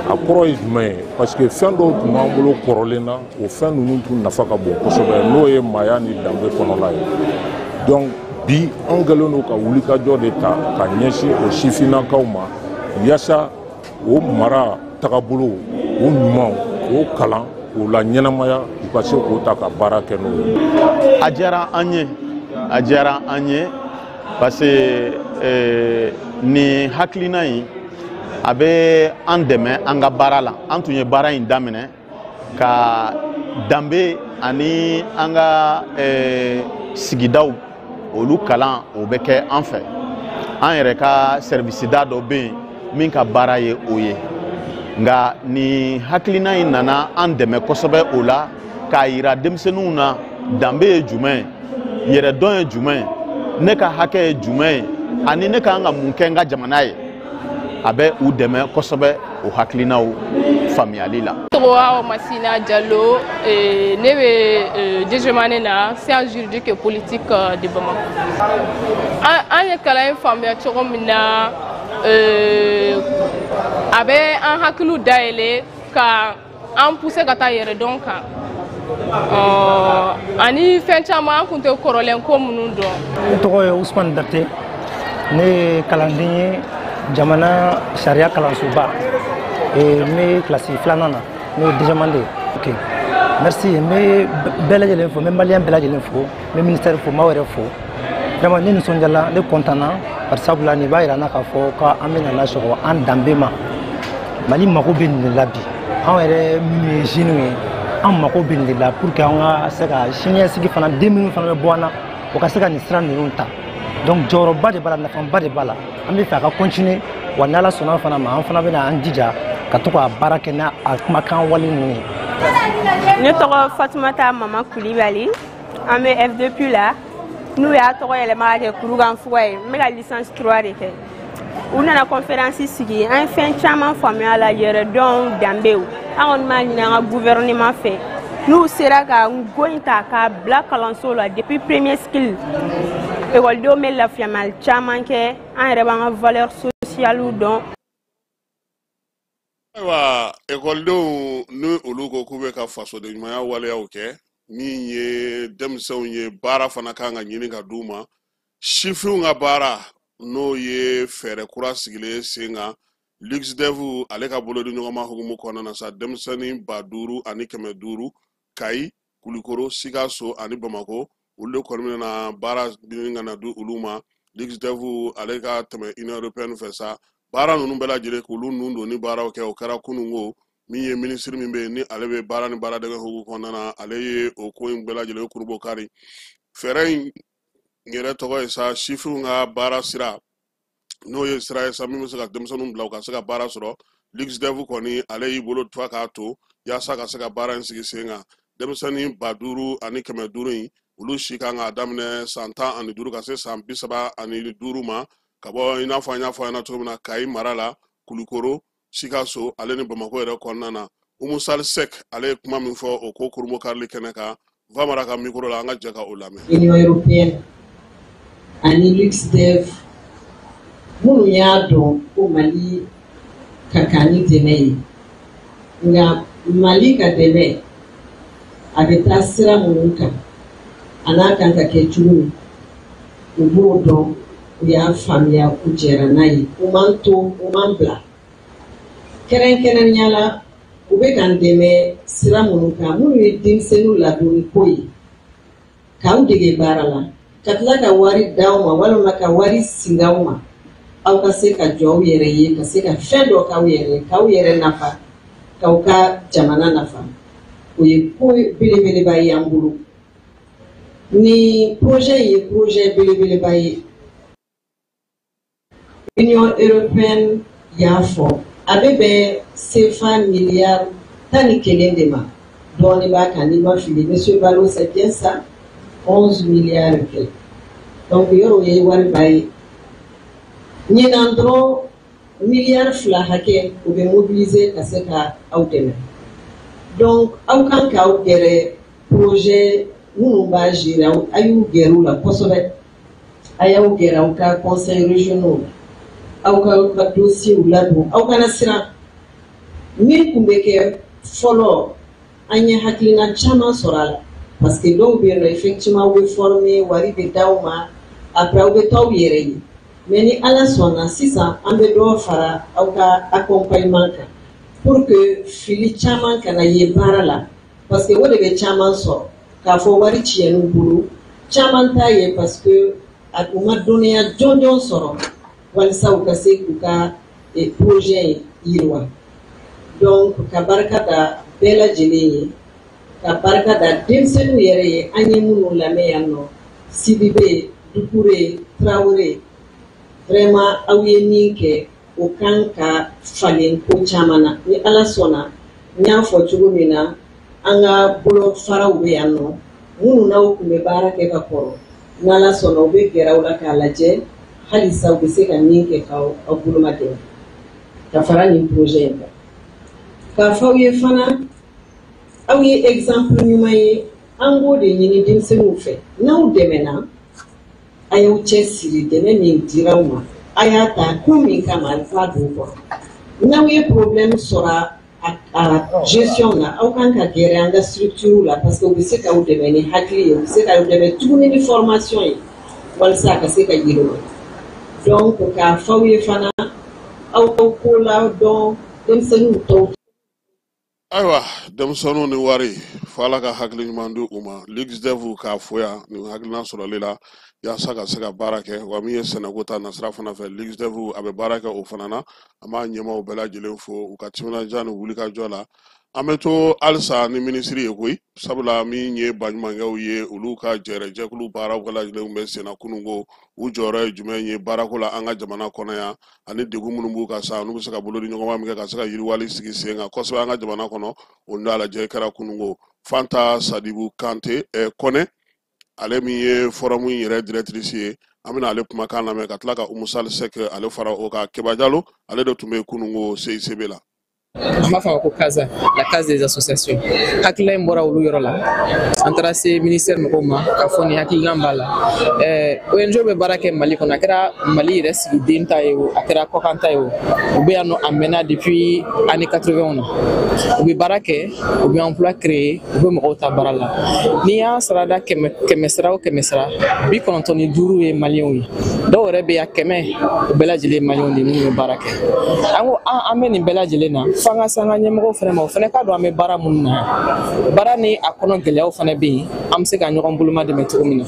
A kɔrɔ ye jumɛn ye? Parce que fɛn dɔw tun b'an bolo kɔrɔlen na, o fɛn ninnu tun nafa ka bon kosɛbɛ, n'o ye maaya ni danbe kɔnɔla ye. Donc bi an kɛlen don ka wulikajɔ de ta ka ɲɛsin o sifinnakaw ma, yaasa o mara tagabolo o ɲumanw k'o kalan, k'o la ɲɛnamaya, u ka se k'o ta ka baara kɛ n'o ye. A diyara an ye, a diyara an ye, parce que nin hakilina in a bɛ an dɛmɛ an ka baara la. An tun ye baara in daminɛ ka danbe ani an ka sigidaw olu kalan, o bɛ kɛ an fɛ. An yɛrɛ ka service da dɔ bɛ yen min ka baara ye o ye. Nka nin hakilina in nana an dɛmɛ kosɛbɛ o la, k'a yira denmisɛnninw na danbe ye jumɛn ye, yɛrɛdɔn ye jumɛn ye, ne ka hakɛ ye jumɛn ye, ani ne ka kan ka mun kɛ n ka jamana ye. A bɛ u dɛmɛ kosɛbɛ o hakilinaw faamuyali la. faamuyali la. Tɔgɔ Awa Masina Diallo, ne bɛ deuxième année na sciences juridiques et politiques de Bamako. An ye kalan in faamuya cogo min na, a bɛ an hakiliw dayɛlɛ ka an pousser ka taa yɛrɛdɔn kan, ani fɛn caman an tun tɛ kɔrɔlen ko minnu dɔn. Ne tɔgɔ ye Usman Date, ne ye kalanden ye jamana sariya kalansoba, n bɛ kilasi filanan na, n'o ye deuxième année. Ok, merci. N bɛ bɛɛ lajɛlen fo, n bɛ maliyɛn bɛɛ lajɛlen fo, n bɛ ministère fo, n b'aw yɛrɛ fo. Vraiment ne nisɔndiyala, ne content na, bari sabula nin b'a yira n na k'a fɔ k'an bɛ na sɔgɔ an danbe ma. Mali mako bɛ nin de la bi. Anw yɛrɛ minnu ye jeunes ye, an mako bɛ nin de la pour que an ka se ka siniɲɛsigi fana, den minnu fana bɛ bɔ an na, o ka se ka nin sira ninnu ta. Donc jɔyɔrɔba de b'a la, nafaba de b'a la. An bɛ fɛ a ka continuer, wa n'Ala sɔnna fana ma, an fana bɛna an jija ka to ka baara kɛ n'a a kumakan wale ninnu ye. Ne tɔgɔ Fatumata Mama Kulibali, an bɛ F2P la, n'u y'a tɔgɔ yɛlɛma ka kɛ Kurukanfuga ye. N bɛ ka licence 3 de kɛ. U nana conférence sigi, an ye fɛn caman faamuya la, yɛrɛdɔn, danbew. An kɔni b'a ɲini an ka gouvernement fɛ, n'u sera ka go in ta k'a bila kalanso la depuis premier cycle, ekɔlidenw bɛ lafiyamali caman kɛ, an yɛrɛ b'an ka valeur sociale dɔn. Ayiwa, ekɔlidenw ni olu ko k'u bɛ ka fasoden ɲumanya waleyaw kɛ, min ye denmisɛnw ye, baara fana kan ka ɲini ka d'u ma. Sifinw ka baara, n'o ye fɛɛrɛ kura sigilen sen kan LuxDev ale ka bolodi ɲɔgɔnma hukumu kɔnɔna na sa, denmisɛnnin 5500, Kayi, Kulikoro, Sikaso ani Bamako, olu de kɔni bɛna baara ɲini ka na di olu ma. LuxDev ale ka tɛmɛ Union européenne fɛ sa, baara ninnu bɛɛ lajɛlen k'olu nun don ni baaraw kɛ, o kɛra kununko. Min ye minisiri min bɛ yen ni ale bɛ baara ni baaradege hukumu kɔnɔna na, ale ye o ko in bɛɛ lajɛlen kurubo kari. Fɛɛrɛ in yɛrɛ tɔgɔ ye sa sifinw ka baara sira, n'o ye sira ye sa min bɛ se ka denmisɛnninw bila u ka se ka baara sɔrɔ. LuxDev kɔni ale y'i bolo tufa k'a to yaasa ka se ka baara in sigi sen kan. Denmisɛnnin 5500 in, olu si kan k'a daminɛ san 15 ka se san 35 ma, ka bɔ i n'a fɔ an y'a fɔ an ɲɛna cogo min na, Kayi mara la, Kulikoro, Sikaso ale ni Bamakɔ yɛrɛ kɔnɔna na. Umu Sali Sɛk ale ye kuma min fɔ o ko kurumo karili kɛnɛ kan, Vamara ka micro la, an ka jɛ ka o lamɛn. Union européenne ani LuxDev minnu y'a dɔn ko Mali ka kan ni dɛmɛ ye, nka Mali ka dɛmɛ a bɛ taa sira minnu kan a n'a kan ka kɛ cogo min, u b'o dɔn, u y'a faamuya, u jɛra n'a ye, u m'an to, u m'an bila. Kɛrɛnkɛrɛnnenya la, u bɛ k'an dɛmɛ sira minnu kan, minnu ye denmisɛnninw ladonni ko ye, k'aw dege baara la, ka tila ka wari d'aw ma walima ka wari singa aw ma, aw ka se ka jɔ aw yɛrɛ ye, ka se ka fɛn dɔ k'aw yɛrɛ ye, k'aw yɛrɛ nafa, k'aw ka jamana nafa. O ye ko belebeleba ye an bolo. Ni projet ye projet belebeleba ye. Union européenne y'a fɔ a bɛ bɛn CFA miliyari 11 de ma, dɔɔnin b'a kan n'i ma fili, monsieur Balo, c'est bien ça, 11 milliards et quelques. Donc yɔrɔ o ye wariba ye. Ɲinan dɔrɔn miliyari 2 hakɛ o bɛ mobiliser ka se ka aw dɛmɛ. Donc aw kan k'aw gɛrɛ projet minnu b'a gérer, a y'u gɛrɛ u la kosɛbɛ, a y'aw gɛrɛ aw ka conseils régionaux, aw ka dossiers ladon, aw kana siran. Min tun bɛ kɛ fɔlɔ, an ye hakilina caman sɔrɔ a la, parce que dɔw bɛ yen nɔ, effectivement aw bɛ former, wari bɛ d'aw ma, après aw bɛ taa aw yɛrɛ ye. Mais ni Ala sɔnna, sisan an bɛ dɔ fara aw ka accompagnement kan pour que fili caman kana ye baara la, parce que o de bɛ caman sɔrɔ k'a fɔ wari tiɲɛn'u bolo, caman t'a ye parce que u ma dɔnniya jɔnjɔn sɔrɔ walasa u ka se k'u ka projet yiriwa. Donc ka barika da bɛɛ lajɛlen ye, ka barika da denmisɛnninw yɛrɛ ye, an ye minnu lamɛn yan nɔ, Sidibe, Dukure, Tarawele, vraiment aw ye min kɛ o kan ka falen ko caman na. Ni Ala sɔnna, n y'a fɔ cogo min na, an ka bolofaraw bɛ yan nɔ minnu n'aw tun bɛ baara kɛ ka kɔrɔ, n'Ala sɔnna u bɛ gɛrɛ aw la k'a lajɛ halisa u bɛ se ka min kɛ k'aw boloma dɛmɛ ka fara nin projet in kan. K'a fɔ aw ye fana, aw ye exemple ɲuman ye. An b'o de ɲini denmisɛnninw fɛ. N'aw dɛmɛna, a y'aw cɛ siri. Dɛmɛ min dira aw ma, a y'a ta ko min kama, a bɛ taa don kɔrɔ. N'aw ye problème sɔrɔ a gestion na, aw kan ka gɛrɛ an ka structure la, parce que u bɛ se k'aw dɛmɛ ni hakili ye, u bɛ se k'aw dɛmɛ tuguni ni formation ye, walasa a ka se ka yiriwa. Donc k'a fɔ aw ye fana, aw ko la dɔn denmisɛnninw tɔw. Ayiwa, denmisɛnninw ni wari, fo Ala ka hakili ɲuman di u ma. Luxdev k'a fo yan nin hakilina sɔrɔli la yaasa ka se ka baara kɛ. Wa min ye sɛnɛko ta nasira fana fɛ, Luxdev a bɛ baara kɛ o fana na. An b'a ɲɛmaaw bɛɛ lajɛlen fo u ka timinadiya ni wulikajɔ la. An bɛ to halisa ni minisiri ye koyi, sabula min ye baɲumankɛw ye, olu ka jɛrɛjɛkulu baaraw bɛɛ lajɛlen bɛ senna kununko. U jɔyɔrɔ ye jumɛn ye baarako la an ka jamana kɔnɔ yan, ani degun minnu b'u kan sa, n'u bɛ se ka bolo di ɲɔgɔn ma min kɛ ka se ka yiriwali sigi sen kan kosɛbɛ an ka jamana kɔnɔ, o n'a lajɛ kɛra kununko. Fanta Sadibu Kante Kɔnɛ, ale min ye forum in yɛrɛ directrice ye, an bɛna ale kumakan lamɛn ka tila ka Umusali Sɛk ale fara o kan. Keba Jalo, ale de tun bɛ kununko CICB la. An b'a fɔ a ma ko CASA, la case des associations. Hakilina in bɔra olu yɔrɔ la. An taara se ministère mɔgɔw ma k'a fɔ nin hakilina b'a la. ONG bɛ baara kɛ Mali kɔnɔ, a kɛra Mali yɛrɛ sigiden ta ye o, a kɛra kɔkan ta ye o, u bɛ yan nɔ a mɛnna depuis année 80 na. U bɛ baara kɛ, u bɛ emploi créer, u bɛ mɔgɔw ta baara la. N'i y'a sara da 100, 100 sara o 100 sara, 95 ye maliyɛnw ye. Dɔw yɛrɛ bɛ yan 100, u bɛɛ lajɛlen ye maliyɛnw de ye minnu bɛ baara kɛ. An ko an bɛ nin bɛɛ lajɛlen na, f'an ka se an ka ɲɛmɔgɔw fana ma, o fana k'a dɔn an bɛ baara minnu na. Baara ni a kɔnɔ gɛlɛyaw fana bɛ yen, an bɛ se ka ɲɔgɔn boloma dɛmɛ cogo min na.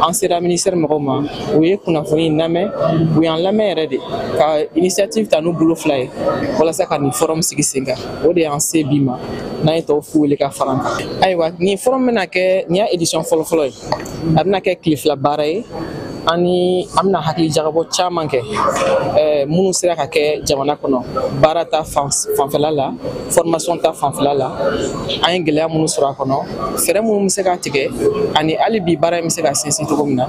An sera ministère mɔgɔw ma, u ye kunnafoni in lamɛn, u y'an lamɛn yɛrɛ de ka initiative ta n'u bolo fila ye walasa ka nin forum sigi sen kan. O de y'an se bi ma, n'an ye tɔw fu wele ka fara an kan. Ayiwa, nin forum bɛna kɛ, nin y'a édition fɔlɔfɔlɔ ye, a bɛna kɛ tile 2 baara ye. Ani an bɛna hakili jagabɔ caman kɛ minnu sera ka kɛ jamana kɔnɔ baara ta fanfɛla la, formation ta fanfɛla la, an ye gɛlɛya minnu sɔrɔ a kɔnɔ, fɛɛrɛ minnu bɛ se ka tigɛ, ani hali bi baara in bɛ se ka sinsin cogo min na.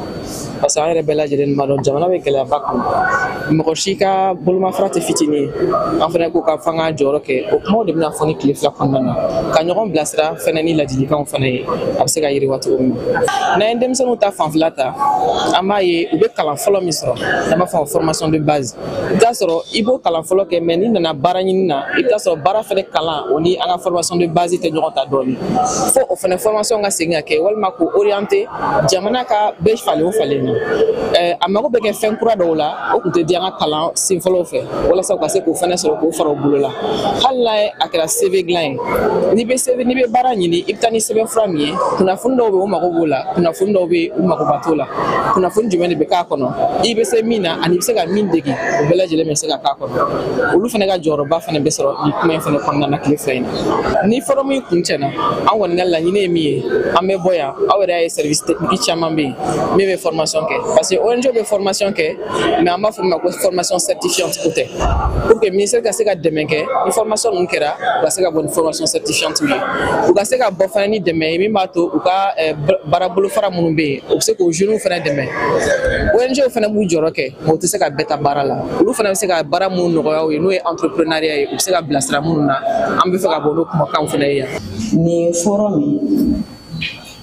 Parce que an yɛrɛ bɛɛ lajɛlen b'a dɔn jamana bɛ gɛlɛyaba kɔnɔ, mɔgɔ si ka bolomafara tɛ fitinin ye. An fana ko ka f'an k'an jɔyɔrɔ kɛ, o kumaw de bɛna fɔ ni tile 2 kɔnɔna na, ka ɲɔgɔn bilasira fɛnɛ ni ladilikanw fana ye, a bɛ se ka yiriwa cogo min na. N'an ye denmisɛnninw ta fanfɛla ta, an b'a ye u bɛ kalan fɔlɔ min sɔrɔ, n'an b'a fɔ formation de base, i bɛ taa sɔrɔ i b'o kalan fɔlɔ kɛ, mais n'i nana baara ɲini na, i bɛ taa sɔrɔ baara fɛnɛ kalan o ni an ka formation de base tɛ ɲɔgɔn ta dɔɔni. Fo o fɛnɛ formation ka segin ka kɛ, walima k'o orienter jamana ka bɛɛ falen o falen na. A mago bɛ kɛ fɛn kura dɔw la, o tun tɛ di an ka kalan sen fɔlɔw fɛ, walasa u ka se k'o fɛnɛ sɔrɔ k'o fara u bolo la. Hali n'a ye a kɛra CV dilan ye, n'i bɛ CV, n'i bɛ baara ɲini, i bɛ taa ni sɛbɛnfura min ye, kunnafoni dɔw bɛ yen u mago b'o la, kunnafoni dɔw bɛ yen u magoba t'o la. Kunnafoni jumɛn de bɛ k'a kɔnɔ, i bɛ se min na ani i bɛ se ka min dege, o bɛɛ lajɛlen bɛ se ka k'a kɔnɔ. Olu fana ka jɔyɔrɔba fana bɛ sɔrɔ nin kuma in fana kɔnɔna na tile 2 in na. Ni forum in kun cɛna, an kɔni ka laɲini ye min ye, an bɛ bɔ yan. Aw yɛrɛ y'a ye service technique caman bɛ yen min bɛ formation kɛ, parce que ONG bɛ formation kɛ, mais an b'a fɔ min ma ko formation certifiante. O tɛ pour que ministère ka se ka dɛmɛ kɛ, ni formation ninnu kɛra, u ka se ka bɔ ni formation certifiante ye, u ka se ka bɔ fana ni dɛmɛ ye min b'a to u ka baara bolofara minnu bɛ yen, u bɛ se k'o jeunes fana dɛmɛ. ONG fana b'u jɔyɔrɔ kɛ, mais u tɛ se ka bɛɛ ta baara la. Olu fana bɛ se ka baara minnu nɔgɔya u ye, n'o ye entrepreneuriat ye, u bɛ se ka bilasira minnu na. An bɛ fɛ ka bɔ n'o kumakanw fana ye yan. Nin forum in,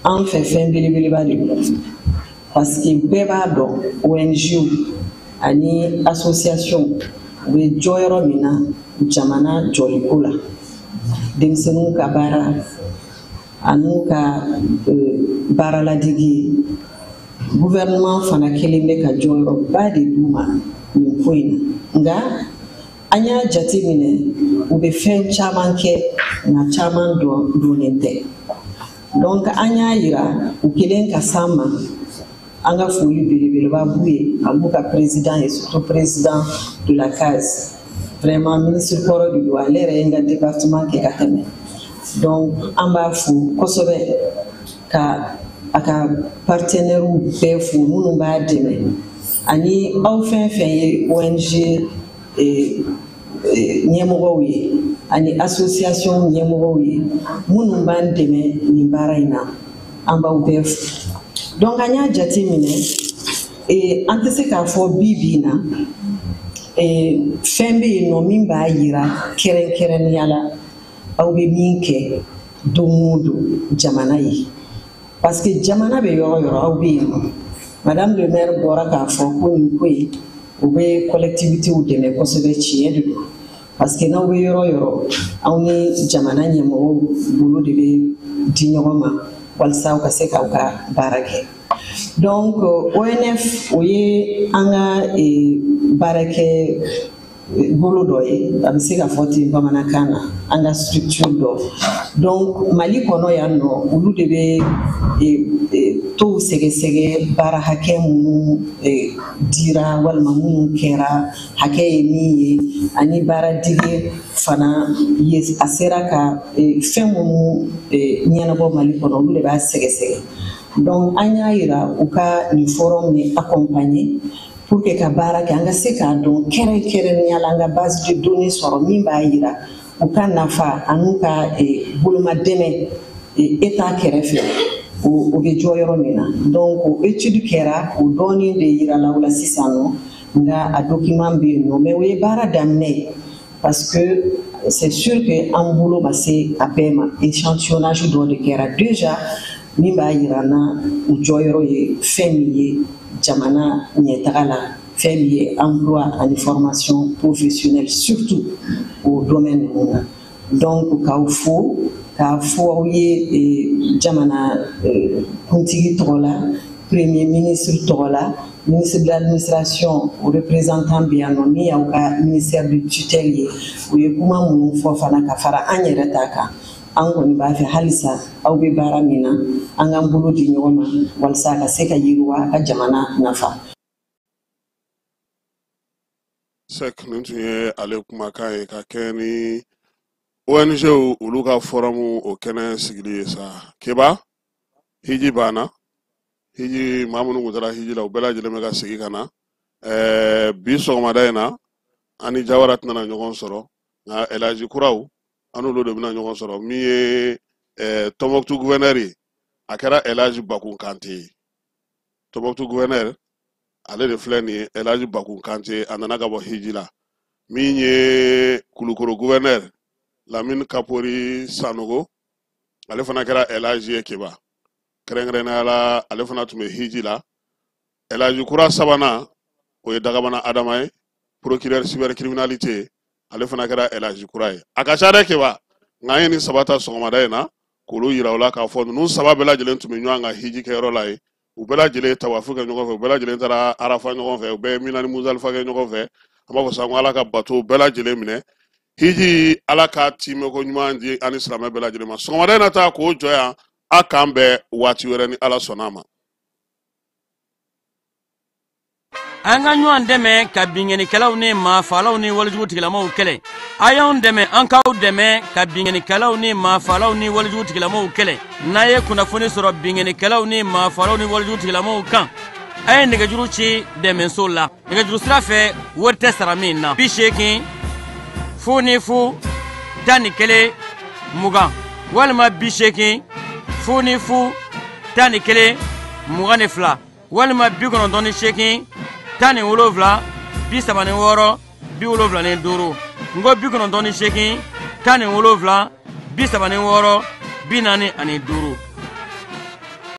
an fɛ fɛn belebeleba de don, parce que bɛɛ b'a dɔn ONG ani association u bɛ jɔyɔrɔ min na jamana jɔliko la, denmisɛnninw ka baara an'u ka baara ladege ye. Gouvernement fana kelen bɛ ka jɔyɔrɔba de d'u ma nin ko in na. Nka an y'a jateminɛ, u bɛ fɛn caman kɛ, nka caman donnen tɛ. Donc an y'a yira u kelen ka s'an ma, an ka foli belebeleba b'u ye, a b'u ka président ye, surtout président de la CASE. Vraiment ministre kɔrɔ de don, ale yɛrɛ ye n ka département kɛ ka tɛmɛ. Donc an b'a fo kosɛbɛ, ka a ka partenaires bɛɛ fo minnu b'a dɛmɛ, ani aw fɛn fɛn ye ONG ɲɛmɔgɔw ye ani association ɲɛmɔgɔw ye minnu b'an dɛmɛ nin baara in na, an b'aw bɛɛ fo. Donc an y'a jate minɛ, an tɛ se k'a fɔ bi bi in na fɛn bɛ yen nɔ min b'a yira kɛrɛnkɛrɛnnenya la. Aw bɛ min kɛ don o don jamana ye, parce que jamana bɛ yɔrɔ yɔrɔ, aw bɛ yen nɔ. Madame le maire bɔra k'a fɔ ko nin ko in, u bɛ collectivités dɛmɛ kosɛbɛ. Tiɲɛ de don, parce que n'aw bɛ yɔrɔ yɔrɔ, aw ni jamana ɲɛmɔgɔw bolo de bɛ di ɲɔgɔn ma walasa aw ka se k'aw ka baara kɛ. Donc ONF, o ye an ka baarakɛ bolo dɔ ye, a bɛ se ka fɔ ten bamanankan na, an ka structure dɔ. Donc Mali kɔnɔ yan nɔ, olu de bɛ tow sɛgɛsɛgɛ, baara hakɛ minnu dira walima minnu kɛra, hakɛ ye min ye, ani baaradege fana ye, a sera ka fɛn minnu ɲɛnabɔ Mali kɔnɔ, olu de b'a sɛgɛsɛgɛ. Donc an y'a yira u ka nin forum ni accompagner pour que ka baara kɛ, an ka se k'a dɔn kɛrɛnkɛrɛnnenya la, an ka base de données sɔrɔ min b'a yira u ka nafa an'u ka boloma dɛmɛ État kɛrɛfɛ, o bɛ jɔ yɔrɔ min na. Donc o étude kɛra, o dɔɔnin de yirala o la sisan nɔ, nka a document bɛ yen nɔ. Mais o ye baara daminɛ ye, parce que c'est sûr que an bolo ma se a bɛɛ ma. Échantillonnage dɔ de kɛra déjà min b'a yira n na u jɔyɔrɔ ye fɛn min ye jamana ɲɛtaga la, fɛn min ye emploi ani formation professionnelle, surtout o domaine ninnu na. Donc k'aw fo, k'a fɔ aw ye jamana kuntigi tɔgɔ la, premier ministre tɔgɔ la, ministre de l'administration, o représentant bɛ yan nɔ min y'aw ka ministère de tutelle ye. U ye kuma minnu fɔ fana ka fara an yɛrɛ ta kan, an kɔni b'a fɛ halisa aw bɛ baara min na, an k'an bolo di ɲɔgɔn ma walasa a ka se ka yiriwa, a ka jamana nafa. Sɛk, nin tun ye ale kumakan ye ka kɛ ni ONG olu ka forum o kɛnɛ sigili ye sa. Keba, hiji banna, hiji maa minnu tun taara hiji la, u bɛɛ lajɛlen bɛ ka segin ka na. Bi sɔgɔmada in na, an ni Jawara tɛna ɲɔgɔn sɔrɔ, nka Elaji kuraw, an n'olu de bɛna ɲɔgɔn sɔrɔ. Min ye Tɔnbɔkutu gouverneur ye, a kɛra Elaji Bakun Kante ye. Tɔnbɔkutu gouverneur, ale de filɛ nin ye, Elaji Bakun Kante, a nana ka bɔ hiji la. Min ye Kulukoro gouverneur Lamine Kapori Sanogo, ale fana kɛra Elaji ye. Keba, kɛrɛnkɛrɛnnenya la, ale fana tun bɛ hiji la. Elaji kura sabanan, o ye Dagabana Adama ye, procureur cybercriminalité, ale fana kɛra Elaji kura ye. A ka ca dɛ Keba, nka an ye nin saba ta sɔgɔmada in na k'olu yira u la k'a fɔ ninnu saba bɛɛ lajɛlen tun bɛ ɲɔgɔn kan hiji kɛyɔrɔ la yen. U bɛɛ lajɛlen ye tawafu kɛ ɲɔgɔn fɛ, u bɛɛ lajɛlen taara arafa ɲɔgɔn fɛ, u bɛɛ ye Mina ni Muzalifa kɛ ɲɔgɔn fɛ. An b'a fɔ sa ko Ala ka bato bɛɛ lajɛlen minɛ, hiji Ala ka tiimɛko ɲuman di an ni silamɛ bɛɛ lajɛlen ma. Sɔgɔmada in na ta k'o jɔ yan, a k'an bɛn waati wɛrɛ ni Ala sɔnna a ma. An ka ɲɔgɔn dɛmɛ ka binkannikɛlaw ni maafalaw ni walejugu tigilamaw kɛlɛ. A y'anw dɛmɛ, an k'aw dɛmɛ ka binkannikɛlaw ni maafalaw ni walejugu tigilamaw kɛlɛ. N'a ye kunnafoni sɔrɔ binkannikɛlaw ni maafalaw ni walejugu tigilamaw kan, a ye nɛgɛjuru ci dɛmɛso la. Nɛgɛjuru sira fɛ, wari tɛ sara min na. 80 00 11 20 walima 80 00 11 22 walima 98 17 36 75. N ko 98 17 36 45.